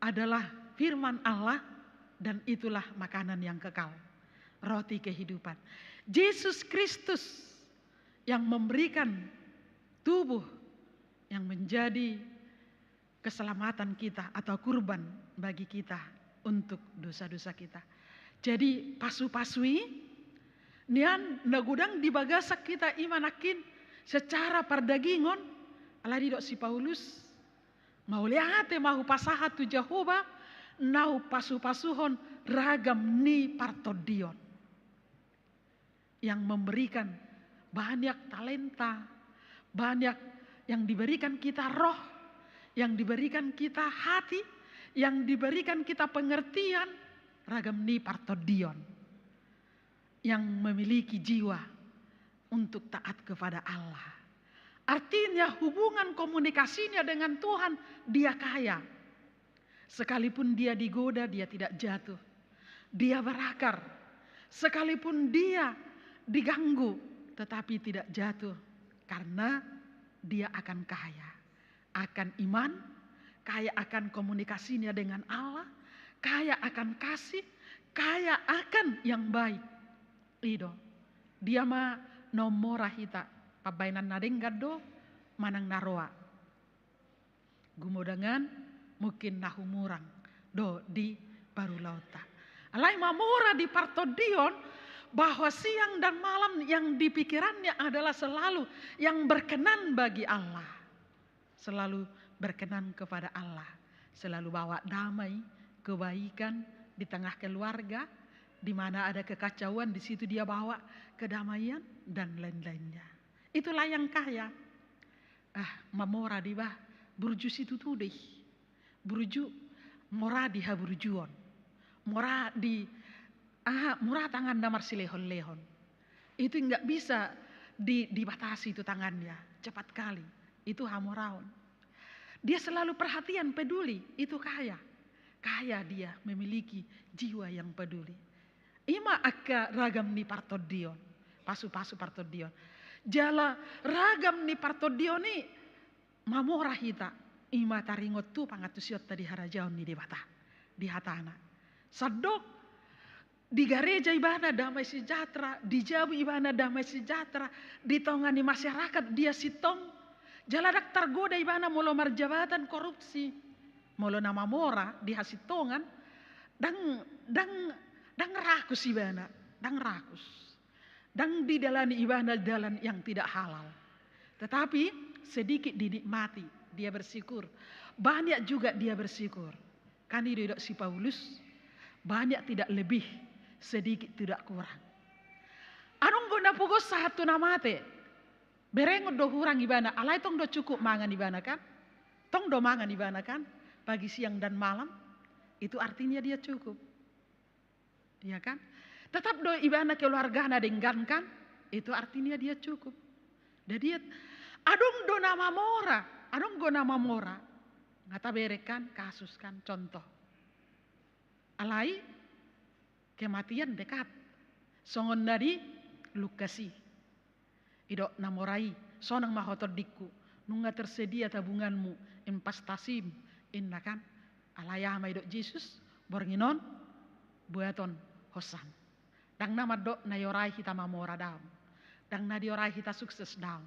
adalah firman Allah, dan itulah makanan yang kekal, roti kehidupan. Yesus Kristus yang memberikan tubuh yang menjadi keselamatan kita atau kurban bagi kita untuk dosa-dosa kita. Jadi pasu-pasu i nian na godang di bagasan hita i manangkin secara pardagingon, alai didok si Paulus, mauliate ma hupasahat tu Jahowa na hupasu-pasuhon ragam ni partondion. Yang memberikan banyak talenta, banyak yang diberikan kita roh, yang diberikan kita hati, yang diberikan kita pengertian, ragam ni partondion. Yang memiliki jiwa untuk taat kepada Allah. Artinya hubungan komunikasinya dengan Tuhan, dia kaya. Sekalipun dia digoda, dia tidak jatuh. Dia berakar. Sekalipun dia diganggu, tetapi tidak jatuh. Karena dia akan kaya akan iman, kaya akan komunikasinya dengan Allah, kaya akan kasih, kaya akan yang baik. I do. Dia ma na ummora hita, pambahenan na denggan do manang na roa. Gumodangan mungkin na humurang do di parulaonta. Alai mamora di partondion bahwa siang dan malam yang dipikirannya adalah selalu yang berkenan bagi Allah. Selalu berkenan kepada Allah. Selalu bawa damai, kebaikan di tengah keluarga, di mana ada kekacauan, di situ dia bawa kedamaian dan lain-lainnya. Itulah yang kaya. Ah, mamora di bah, burju situtu do i. Burju, mora di haburjuon. Mora di, aha, mora tanganna marsilehon-lehon. Itu nggak bisa di, dibatasi itu tangannya. Cepat kali. Itu hamoraon. Dia selalu perhatian, peduli. Itu kaya. Kaya dia memiliki jiwa yang peduli. Ima angka ragam ni partondion, pasu-pasu partondion. Jala ragam ni partondion i mamora hita, i ma taringot tu pangantusionta di harajaon ni Debata, di hatana. Sandok di gareja ibana damai sejahtera, di jabu ibana damai sejahtera, di tonga ni masyarakat dia sintong, jala ndang targoda ibana molo marjabatan korupsi, molo na mamora di hasintongan, ndang, ndang, ndang rakus ibana, ndang rakus. Ndang didalani ibana dalan yang tidak halal. Tetapi sedikit dinikmati, dia bersyukur. Banyak juga dia bersyukur. Kan i do didok si Paulus, banyak tidak lebih, sedikit tidak kurang. Adong do na pogos sahat tu na mate. Berengon do hurang ibana, alai tong do cukup mangan ibana kan? Tong do mangan ibana kan? Pagi, siang, dan malam. Itu artinya dia cukup. Iya kan? Tetap do ibana keluargana denggan kan? Itu artinya dia cukup. Jadi adong do na mamora, adong do na mamora. Nga tabereng kan, kasus kan, contoh. Alai kematian dekat. Songon na di Lukas i. Didok na mora i, sonang ma ho tondingku, nunga tersedia tabunganmu, investasim, inna kan. Alai aha ma didok Jesus, borngin on, buaton hosam. Ndang na mandok na diorai hita mamora, daong. Ndang na diorai hita sukses, daong.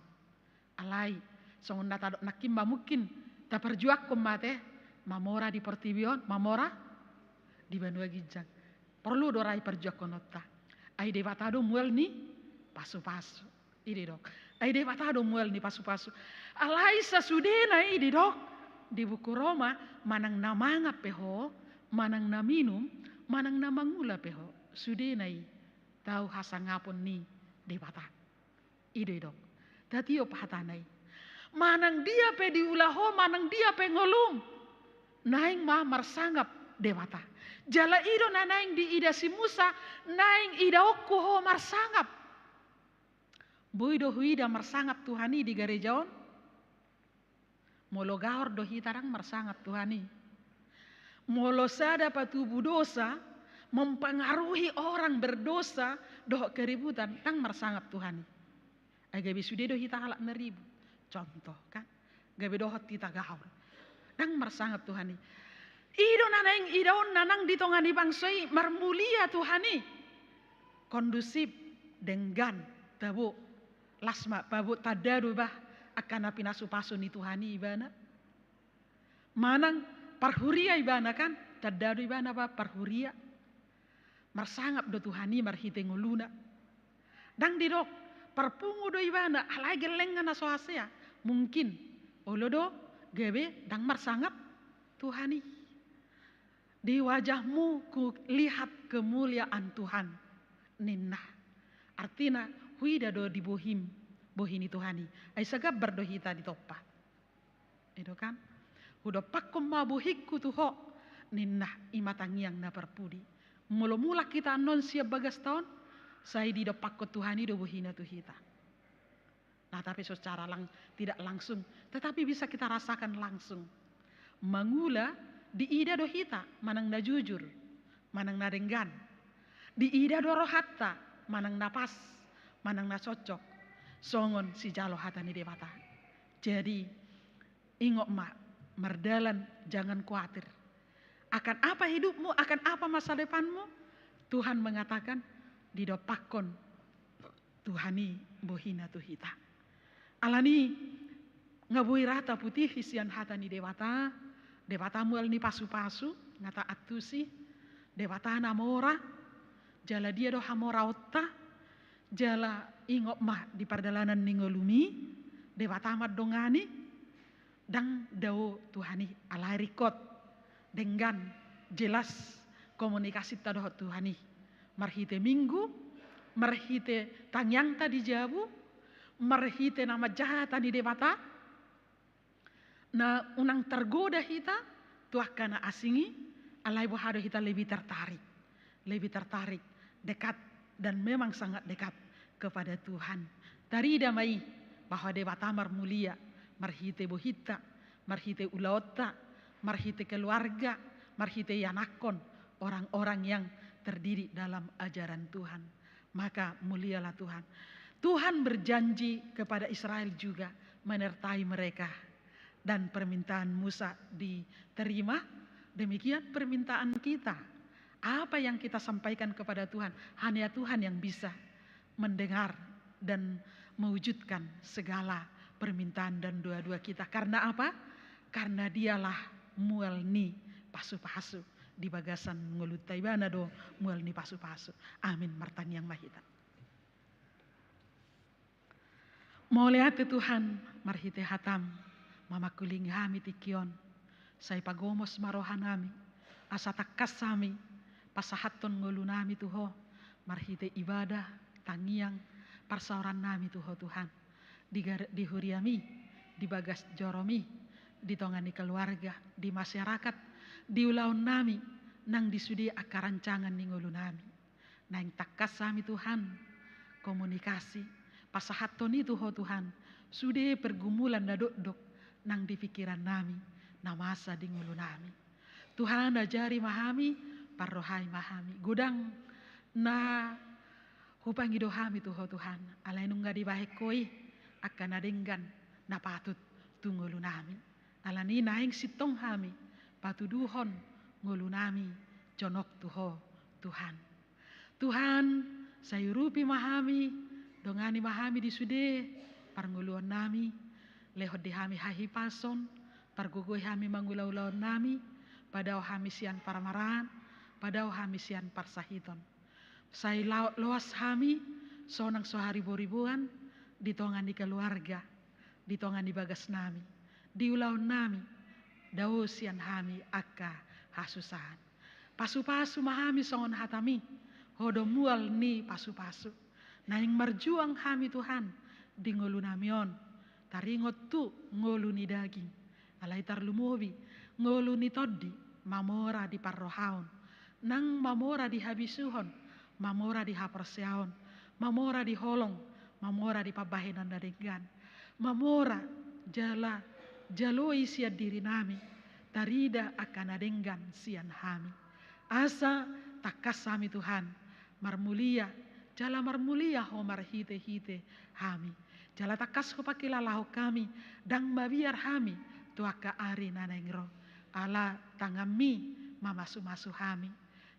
Alai songon na tadok nangkin ma mungkin taparjuangkon ma ate, mamora di portibi on, mamora di banua ginjang. Porlu do ra i parjuangkononta. Ai Debata do mual ni pasupasu. I didok. Ai Debata do mual ni pasupasu. Alai sasudena i didok, di buku Roma, manang na mangan pe ho, manang na minum, manang na mangula pe ho, sudena i tau hasangapon ni Debata. I do didok. Tatiop hatana i. Manang dia pe diula ho, manang dia pe ngolum, naeng ma marsangap Debata. Jala i do na naeng diida si Musa, naeng idaonku ho marsangap. Boi do huida marsangap Tuhan i di gareja on? Molo gaor do hita, ndang marsangap Tuhan i. Molo sada patubu dosa mempengaruhi orang berdosa dohot keributan, ndang marsangap Tuhan i. Ai gabe sude do hita halak na ribut. Contoh kan, gabe dohot hita gaor. Ndang marsangap Tuhan i. I do na naeng idaonna nang di tonga ni bangso i, marmulia Tuhan i. Kondusif, denggan, tabo. Las ma, pabo, tanda do bah angka na pinasupasu ni Tuhan i ibana. Manang parhuria ibana kan, tanda do ibana bah parhuria. Marsangap do Tuhan i marhite ngoluna. Ndang didok parpungu do ibana, alai gellengan na so hasea. Mungkin olo do gabe ndang marsangap Tuhan i. Di wajahmu kulihat kemuliaan Tuhan, ninna. Artina, huida do di bohim, bohi ni Tuhan i. Ai sagambar do hita ditompa. I do kan? Hudompakkon ma bohingku tu ho, ninna, i ma tangiang na parpudi. Molo mulak hita annon sian bagasta on, sai didompakkon Tuhan i do bohina tu hita. Nah, tapi secara lang-, tidak langsung, tetapi bisa kita rasakan langsung. Mangula diida do hita manang na jujur, manang na denggan. Diida do rohanta manang na pas, manang na cocok songon sijalo hata ni Debata. Jadi, ingot ma, mardalan, jangan khawatir. Akan apa hidupmu, akan apa masa depanmu? Tuhan mengatakan, didompakkon Tuhan i bohina tu hita. Alani nga boi ra taputihi sian hata ni Debata, Debata mual ni pasupasu, nga taantusi, Debata na mora, jala dia do hamoraonta, jala ingot ma di pardalanan ni ngolumi, Debata mandongani, ndang dao Tuhan i, alai ringkot, denggan, jelas komunikasinta dohot Tuhan i. Marhite Minggu, marhite tangiangta di jabu, marhite na manjaha hata ni Debata, na unang targoda hita tu angka na asing i, alai boha do hita lebih tertarik. Lebih tertarik, dekat, dan memang sangat dekat kepada Tuhan. Tarida ma i bahwa Debata marmulia, marhite bohinta, marhite ulaonta, marhite keluarga, marhite ianakkon, orang-orang yang terdidik dalam ajaran Tuhan. Maka mulialah Tuhan. Tuhan berjanji kepada Israel juga menyertai mereka. Dan permintaan Musa diterima, demikian permintaan kita. Apa yang kita sampaikan kepada Tuhan, hanya Tuhan yang bisa mendengar dan mewujudkan segala permintaan dan doa-doa kita. Karena apa? Karena Dialah mual ni pasu-pasu di bagasan ngolunta, Ibana do mual ni pasu-pasu. Amin. Martangiang ma hita. Mauliate Tuhan, marhite hataM mamangkulingi hami tingki on. Sai pagomos ma rohanami, asa tangkas hami pasahathon ngolunami tu Ho, marhite ibadah, tangiang, parsaorannami tu Ho Tuhan. Di gar-, di huriaMi, di bagas joroMi, di tonga ni keluarga, di masyarakat, di ulaonnami, nang di sude angka rancangan ni ngolunami. Naeng tangkas hami Tuhan, komunikasi, pasahathon i tu Ho Tuhan, sude pergumulan na dokdok, nang di pikirannami, na masa di ngolunami. Tuhan, ajari ma hami, parrohai ma hami. Godang na hupangido hami tu Ho Tuhan, alai nunga dibahen Ho i, angka na denggan, na patut, tu ngolunami. Alani naeng sintong hami, patuduhon ngolunami, jonok tu Ho, Tuhan. Tuhan, sai urupi ma hami, dongani ma hami di sude, parngoluonnami, lehon di hami hahipason, pargogoi hami mangula ulaonnami, padao hami sian parmaraan, padao hami sian parsahiton. Sai lao-, loas hami, sonang so hariboriboan, di tonga ni keluarga, di tonga ni bagasnami, di ulaonnami, dao sian hami angka hasusaan. Pasu-pasu ma hami songon hataMi, Ho do mual ni pasu-pasu. Naeng marjuang hami Tuhan, di ngolunami on, taringot tu ngolu ni daging. Alai tarlumobi, ngolu ni tondi, mamora di parrohaon, nang mamora di habisuhon, mamora di haporseaon, mamora di holong, mamora di pambahenan na denggan, mamora jala jaloi sian dirinami, tarida angka na denggan sian hami. Asa tangkas hami Tuhan, marmulia, jala marmulia Ho marhite-hite hami. Jala tangkas Ho pangkilalahon hami, ndang mabiar hami, tu angka ari na naeng ro. Ala tanganMi mamasu-masu hami.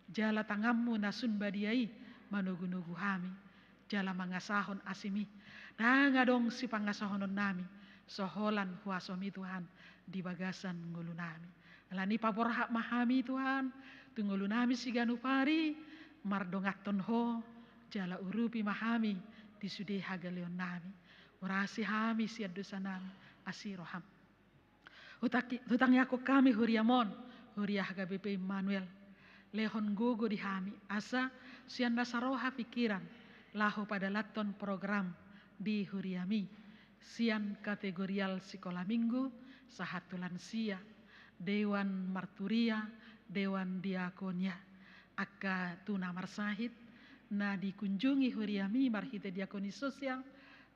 Jala tanganMu na sun badia i, manogu-nogu hami. Jala mangasahon asiMi. Ndang adong sipangasahononnami, so holan huasoMi Tuhan, di bagasan ngolunami. Alani paborhat ma hami Tuhan, tu ngolunami siganup ari, mardonganhon Ho, jala urupi ma hami, di sude hagaleonnami. Urasi hami sian dosanami, asi rohaM. Hutangi-, hutangiangkon hami huriaM on, huria H K B P Immanuel. Lehon gogo di hami, asa sian na saroha pikiran, laho padalanhon program di huriaMi. Sian kategorial sikola minggu, sahat tu lansia, dewan marturia, dewan diakonia. Angka tu na marsahit, na dikunjungi huriaMi marhite diakoni sosial,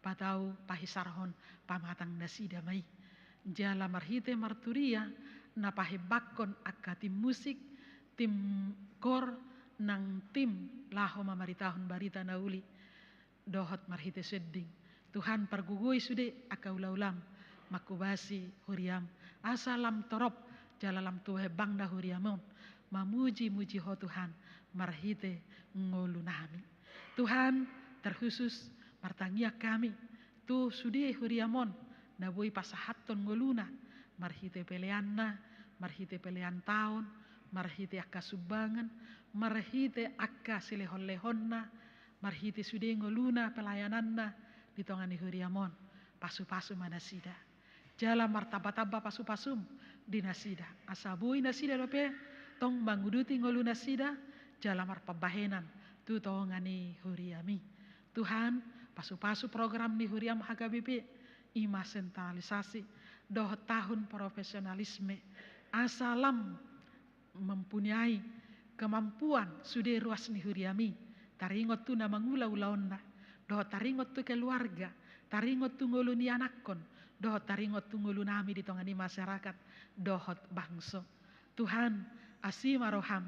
patau pahisarhon pamatang nasida ma i. Jala marhite marturia, na pahembangkon angka tim musik, tim kor, nang tim laho mamaritahon barita na uli. Dohot marhite sending. Tuhan, pargogoi sude angka ula-ulaM, manghobasi huriaM. Asa lam torop, jala lam tubu hembangna huriaM on, mamuji-muji Ho Tuhan, marhite ngolunami. Tuhan, terkhusus martangiang hami, tu sude huriaM on, na boi pasahathon ngoluna, marhite peleanna, marhite pelean taon, marhite angka sumbangan, marhite angka silehon-lehonna, marhite sude ngoluna pelayananna, di tonga ni huriaM on, pasu-pasu ma nasida. Jala martamba-tamba pasu-pasuM di nasida. Asa boi nasida dope tong manguduti ngolu nasida, jala marpambahenan tu tonga ni huriaMi. Tuhan, pasu-pasu program ni huriaM H K B P, i ma sentralisasi, dohot tahun profesionalisme. Asa lam mempunyai kemampuan sude ruas ni huriaMi, taringot tu na mangula ulaonna, dohot taringot tu keluarga, taringot tu ngolu ni anakkon, dohot taringot tu ngolunami di tonga ni masyarakat, dohot bangso. Tuhan, asi ma rohaM,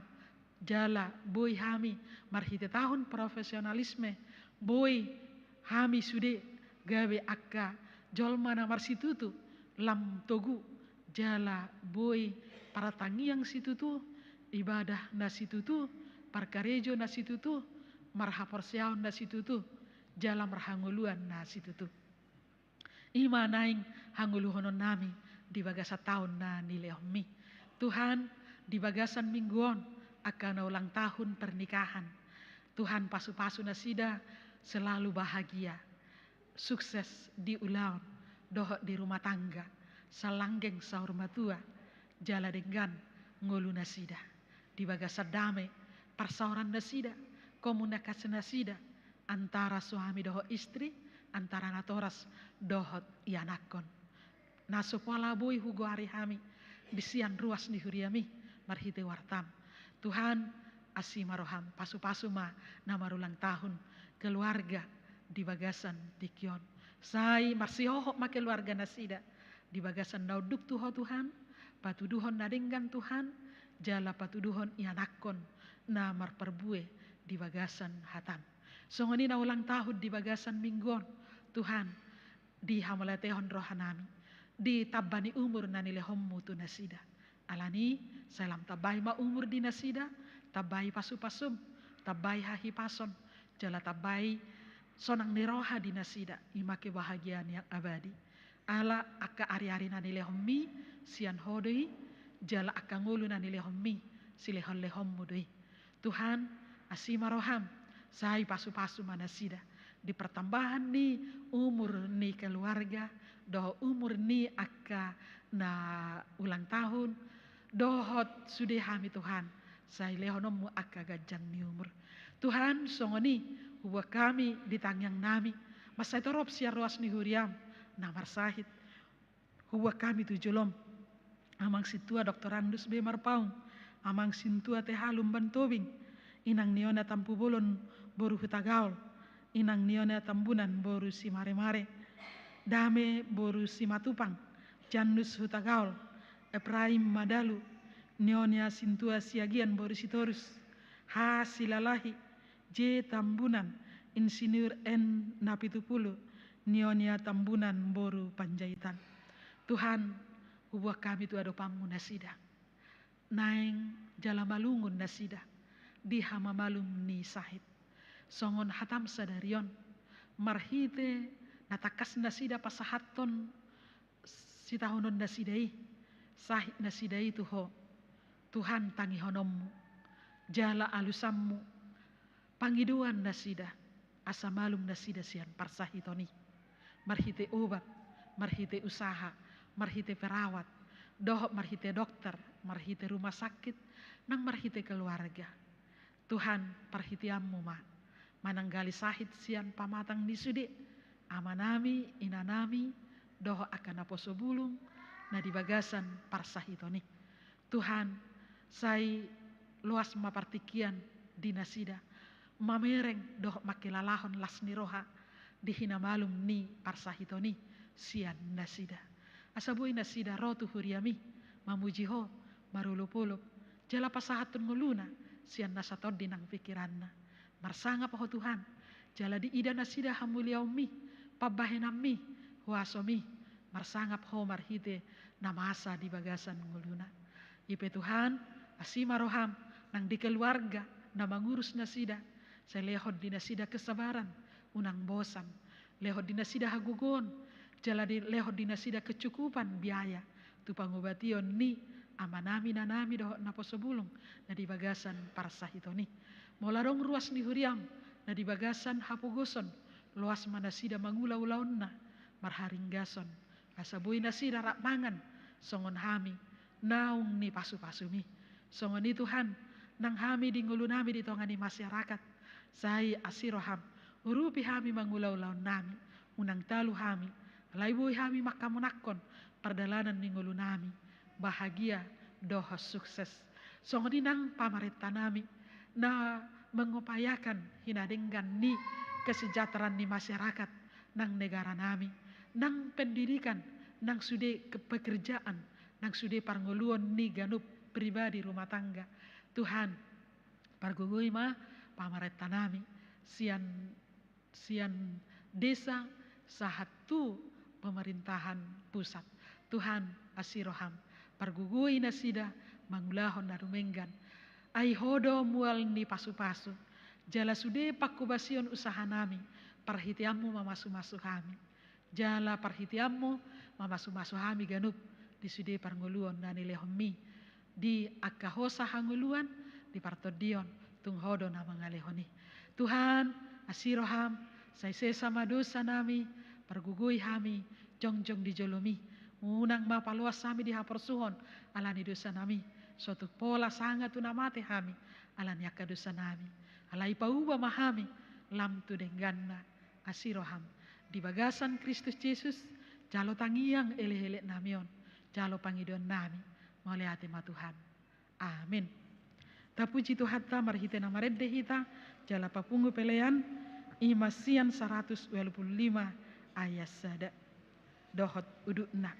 jala boi hami marhite tahun profesionalisme, boi hami sude gabe angka jolma na marsitutu, lam togu, jala boi partangiang situtu, ibadah na situtu, parkarejo na situtu, marhaporseaon na situtu, jala marhangoluan na situtu. I ma naeng hangoluhonon nami di bagasan taon na nilehonmi. Tuhan, di bagasan minggu on, angka na ulang tahun pernikahan, Tuhan, pasupasu nasida selalu bahagia, sukses di ulaon dohot di rumah tangga, salanggeng saur matua, jala denggan ngolu nasida. Di bagasan dame parsaoran nasida, komunikasi nasida antara suami dohot istri, antara natoras dohot ianakkon. Na so pola boi hugoari hami di sian ruas ni huriami marhite wartam. Tuhan, asi ma roham, pasupasu ma na marulang tahun keluarga di bagasan tingki on. Sai marsihohot ma keluarga nasida di bagasan na unduk tu ho Tuhan, patuduhon na denggan Tuhan, jala patuduhon ianakkon na marparbue di bagasan hatam. Songon i na ulang tahun di bagasan minggu on, Tuhan, dihamauliatehon rohanami, ditamba ni umur na nilehonmu tu nasida. Alani, sai lam tambai ma umur di nasida, tambai pasupasum, tambai hahipason, jala tambai sonang ni roha di nasida, i ma kebahagiaan yang abadi. Ala angka ariari na nilehonmi sian ho do i, jala angka ngolu na nilehonmi silehonlehonmu do i. Tuhan, asi ma roham, sai pasupasu ma nasida di pertambahan ni umur ni keluarga dohot umur ni angka na ulang tahun, dohot sude hami Tuhan, sai lehononmu angka ganjang ni umur. Tuhan, songon i huboan hami di tangiangnami, mansai torop sian ruas ni huriam na marsahit, huboan hami tu jolom Amang Sintua Doktor Andus B. Marpaung, Amang Sintua T. H. Lumban Tobing, Inang Niona Tampubolon boru Hutagaol, Inang Niona Tambunan boru Simaremare, Dame boru Simatupang, Jannus Hutagaol, Ephraim Madalu, Niona Sintua Siagian boru Sitorus, H. Silalahi, J. Tambunan, Insinyur N. Napitupulu, Niona Tambunan boru Panjaitan. Tuhan, huboan hami tu adopanmu nasida. Naeng jala malungun nasida di hamamalum ni sahit. Songon hatam sadari on, marhite na tangkas nasida pasahathon sitaonon nasida i, sahit nasida i tu ho, Tuhan, tangihononmu, jala alusanmu, pangidoan nasida, asa malum nasida sian parsahiton i. Marhite obat, marhite usaha, marhite perawat, dohot marhite dokter, marhite rumah sakit, nang marhite keluarga. Tuhan, parhiteanmu ma mananggali sahit sian pamatang ni sude, amanami, inanami, dohot angka naposo bulung na di bagasan parsahiton i. Tuhan, sai loas ma partingkian di nasida, mamereng dohot mangkilalahon las ni roha di hinamalum ni parsahiton i sian nasida. Asa boi nasida ro tu huriami, mamuji ho, marolopolop, jala pasahathon ngoluna sian nasa tondi nang pingkiranna. Marsangap ho Tuhan, jala diida nasida hamuliaonmi, pambahenanmi, huasomi, marsangap ho marhite na masa di bagasan ngoluna. I pe Tuhan, asi ma roham nang di keluarga na mangurus nasida, sai lehon di nasida kesabaran, unang bosan, lehon di nasida hagogoon, jala di, lehon di nasida kecukupan biaya tu pangobation ni amanami, inanami dohot naposo bulung na di bagasan parsahiton i. Molo adong ruas ni huriam na di bagasan hapogoson, loas ma nasida mangula ulaonna marharinggason, asa boi nasida rap mangan songon hami naung nipasupasumi. Songon i Tuhan, nang hami di ngolunami di tonga ni masyarakat, sai asi roham, urupi hami mangula ulaonnami, unang talu hami, alai boi hami mangkamonangkon pardalanan ni ngolunami bahagia dohot sukses. Songon i nang pamarentanami na mengupayakan hinadenggan ni kesejahteraan ni masyarakat nang negaranami, nang pendidikan, nang sude ke-, pekerjaan, nang sude parngoluon ni ganup pribadi rumah tangga. Tuhan, pargogoi ma pamarentanami sian, sian desa sahat tu pemerintahan pusat. Tuhan, asi roham, pargogoi nasida mangulahon na dumenggan. Ai Ho do mual ni pasupasu, jala sude pangkobasion usahanami, parhiteanmu mamasumasu hami. Jala parhiteanmu mamasumasu hami ganup di sude parngoluon na nilehonmi, di angka hosa hangoluan, di partondion, tung Ho do na mangalehon i. Tuhan, asi roham, sai sesa ma dosanami, pargogoi hami jongjong di jolomi. Unang ma paloas hami di haporsuhon ala ni dosanami, so tung pola sanga tu na mate hami ala ni angka dosanami. Alai pauba ma hami lam tu dengganna, asi roham, di bagasan Kristus Jesus. Jalo tangiang elekeleknami on, jalo pangidoannami. Mauliate ma Tuhan. Amin. Tapuji Tuhanta marhite na marende hita, jala papungu pelean, i ma sian saratus ualu pulu lima ayat sada dohot udutna.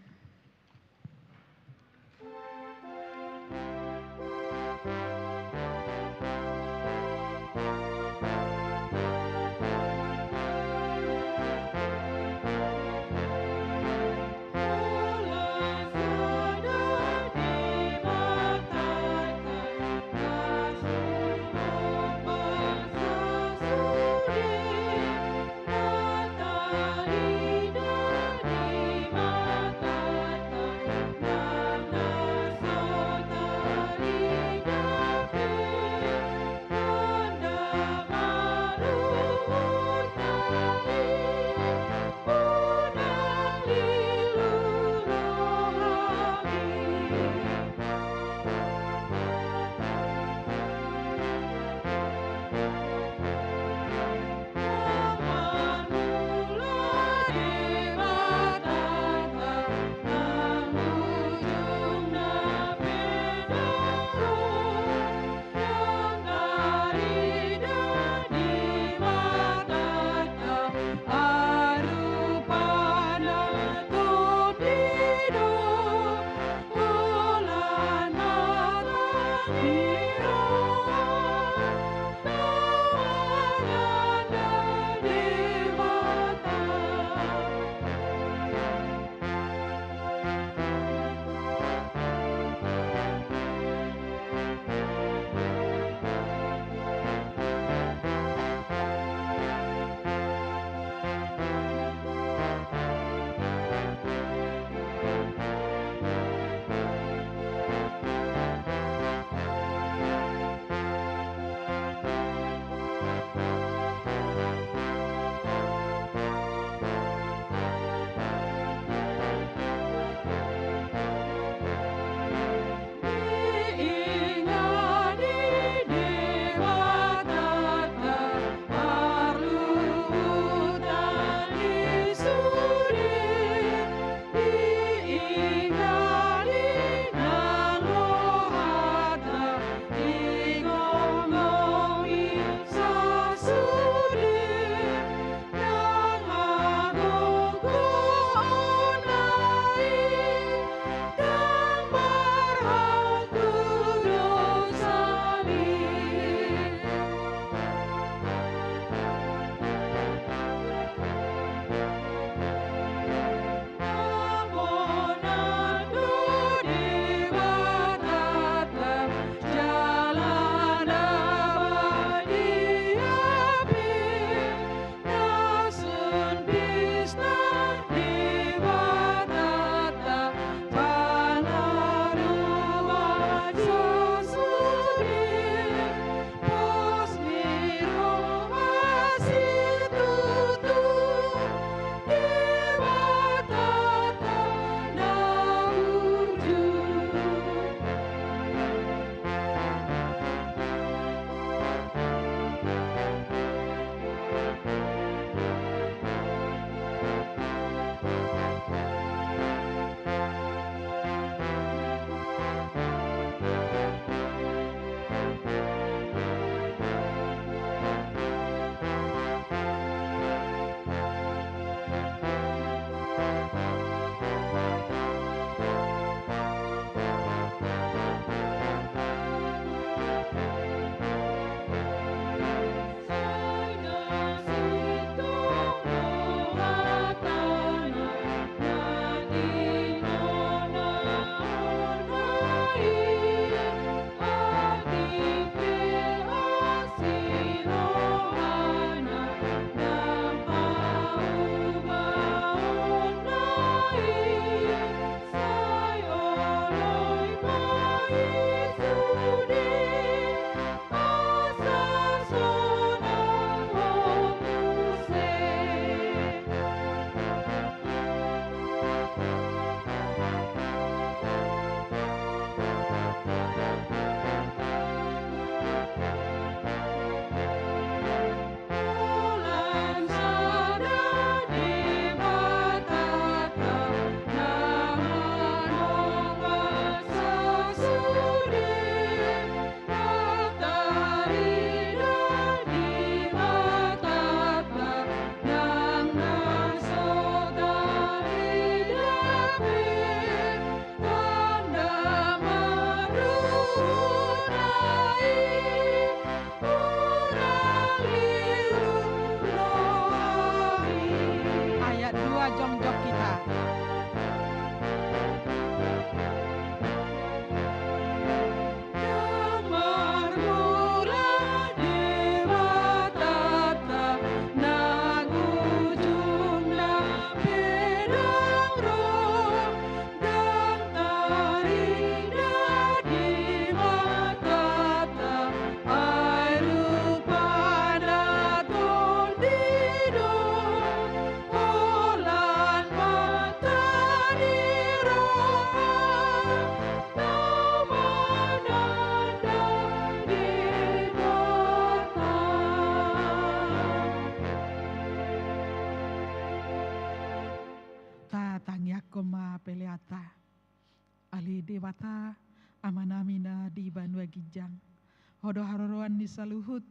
Ho do haroroan ni saluhut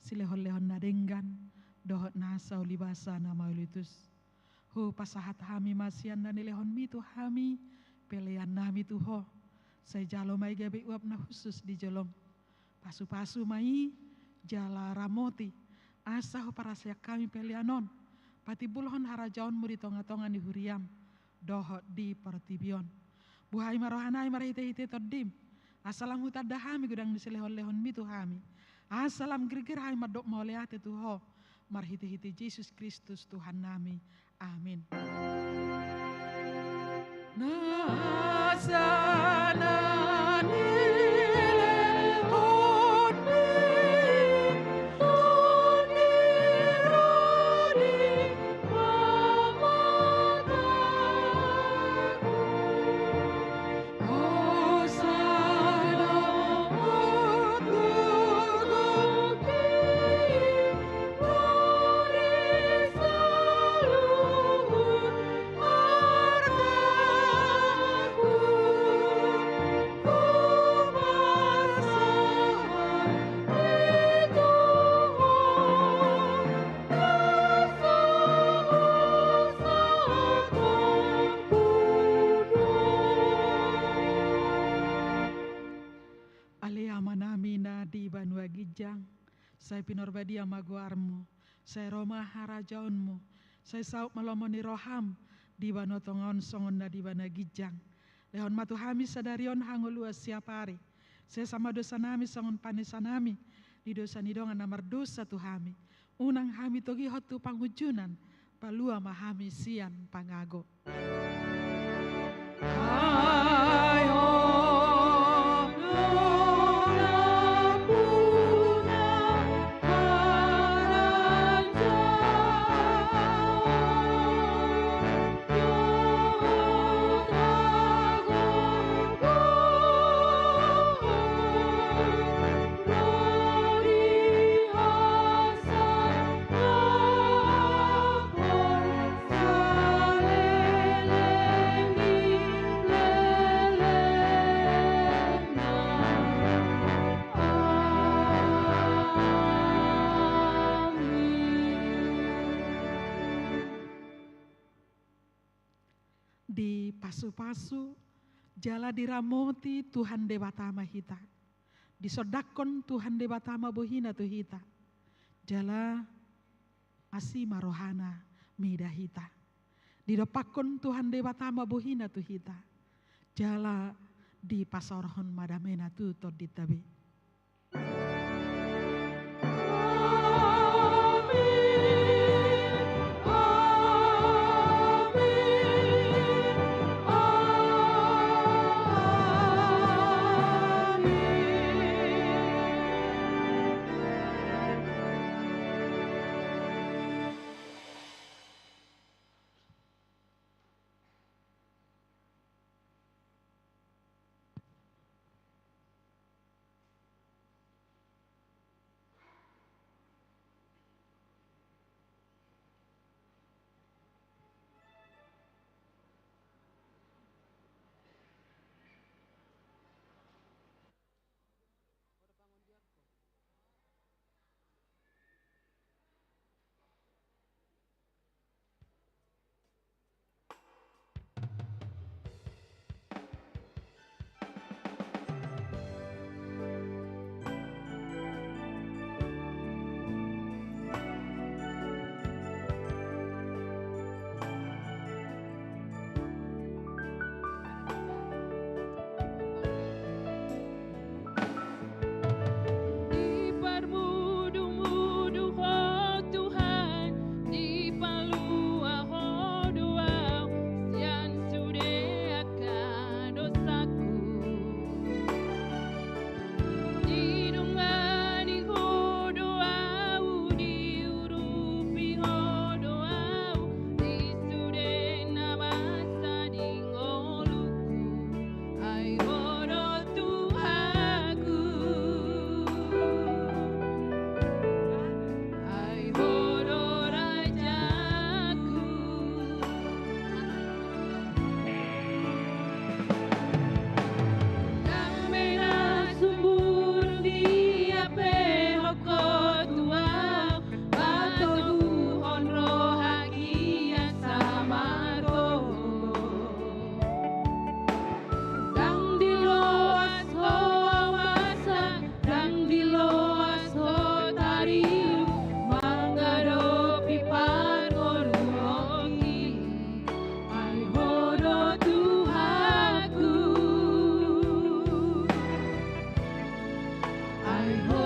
silehonlehon na denggan dohot nasa ulibasa na mauliutus. Hupasahat hami ma sian na nilehonmi tu hami peleannami tu Ho. Sai jalo ma i gabe uap na hushus di jolom. Pasupasu ma i jala ramoti, asa huparsaehon hami pelean on patimbulhon harajaonmu di tongatonga ni huriam dohot di portibi on. Buhai ma rohanami marhitehite Tondim, asa lam hutanda hami godang ni silehonlehonmi tu hami, asa lam girgir hami mandok mauliate tu Ho, marhitehite Jesus Kristus Tuhannami. Amin. Nasa na nilehonmi, toni rodi mamataku. Ale Amanami na di banua ginjang, sai pinarbadia ma goarmu, sai ro ma harajaonmu, sai saut ma lomo ni roham di banua tonga on songon na di banua ginjang. Lehon ma tu hami sadari on hangoluan siapari. Sesa ma dosanami songon panesanami di dosa ni dongan na mardosa tu hami. Unang hami togihon tu pangunjunan, palua ma hami sian pangago. Dipasupasu jala diramoti Tuhan Debata ma hita. Disondangkon Tuhan Debata ma bohina tu hita. Jala asi ma rohana mida hita. Didompakkon Tuhan Debata ma bohina tu hita. Jala dipasaorhon ma damena tu tondinta be. Ai ho